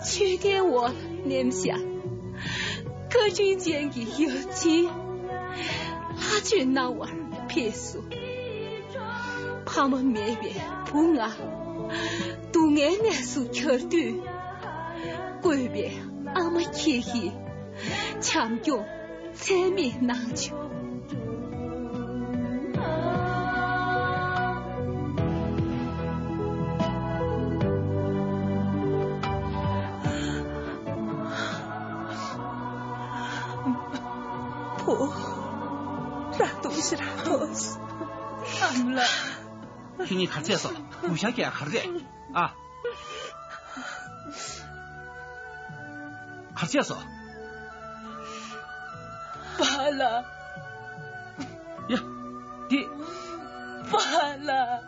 མཆོད་རྟེན་འོག་ལ་མནན་བཞག་བཀའ་དྲིན་ཅན་གྱི་ཡབ་ཆེན། ལྷ་ཆོས་གནང་བར་ཕེབས་སོ། ཕ་མ་མེད་པའི་བུ་ང་སྡུག་བསྔལ་གནས་སུ་གྱར་དུས། བསྐོས་པའི་ཨ་མ་ཁྱེད་ཀྱིས་བྱམས་སྐྱོང་ཚད་མེད་གནང་བྱུང་། བུ། རང་སྡུག་ཤི་རང་ཐོངས། ཨ་མ་ལགས། ཁྱེད་གཉིས་ག་རེ་བྱས་སོང་། སྡུག་ཤག་ག་རེ་རེད། ཨ། ག་རེ་བྱས་སོང་། པཱ་ལགས། ཡ། འདི། པཱ་ལགས།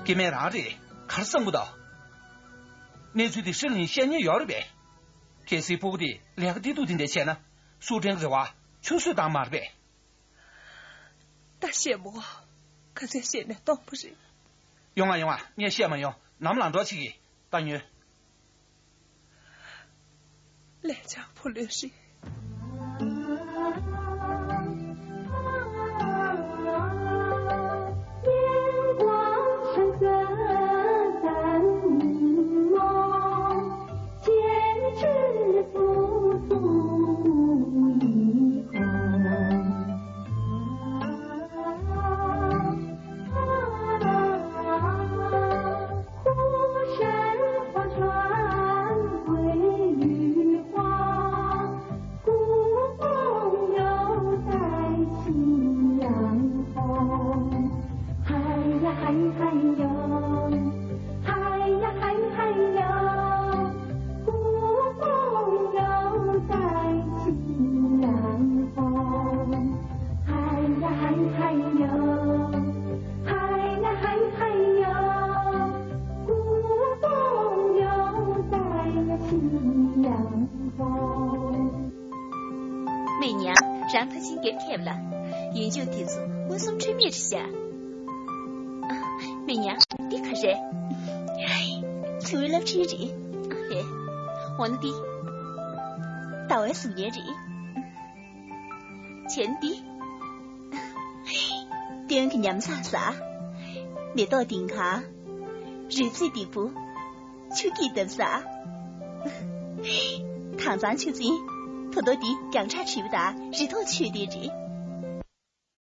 སྐྱེ་དམན་རང་རེད། ག་རེ་བསམ་གི་འདུག་གནས་ཚུལ་དེ་ཧྲི་ལིན་བཤད་མཁན་ཡོད་རེད་པས། གལ་སྲིད་སྤུ་གུ་དེ་ལས་ཀ་བདེ་སྡུག་དེ་འདྲ་བྱས་ན། སུའུ་ཀྲེན་གྱི་རེ་བ་ཆུད་ཟོས་བཏང་མ་རེད་པས། ད་བཤད་མོ། ཁ་ཚ་བཤད་ནས་སྟོང་པ་རེད། ཡོང་ང་ཡོང་ང་། ངས་བཤད་མ་ཡོང་། ནམ་ལངས་འགྲོ་བྱེད་ཀྱི། ད་ཉོན། ལན་ཆགས་ཕོ་ལོས་རེད། སྨན་ཉང་། རང་ཕར་ཕྱིན་འགེམས་ཁེབས་ལ། ཡིན་ཆོག་དེ་ཚོ་མངོན་སུམ་འཁྲུལ་མེད་རེད་ཤག་ཨ། སྨན་ཉང་། འདི་ག་རེད། ཚུའུ་རླབས་ཕྲེང་རེད། ཨ་ཧེ། འོ་ན་འདི། ཟླ་བའི་གཟུགས་བརྙན་རེད། བྱས་ན་འདི། སྟོན་གྱི་ཉམས་བཟང་ས། མེ་ཏོག་ལྡིང་ཁང་། རི་རྩེ་སྟེགས་བུ། ཆུ་སྐྱིད་འདབ་ས། དྭངས་གཙང་ཆུ་ཆེན། ད་དུང་འདི་རྒྱང་གྲགས་བྲིས་པ་དང་རི་ཐོག་མཆོད་རྟེན་རེད།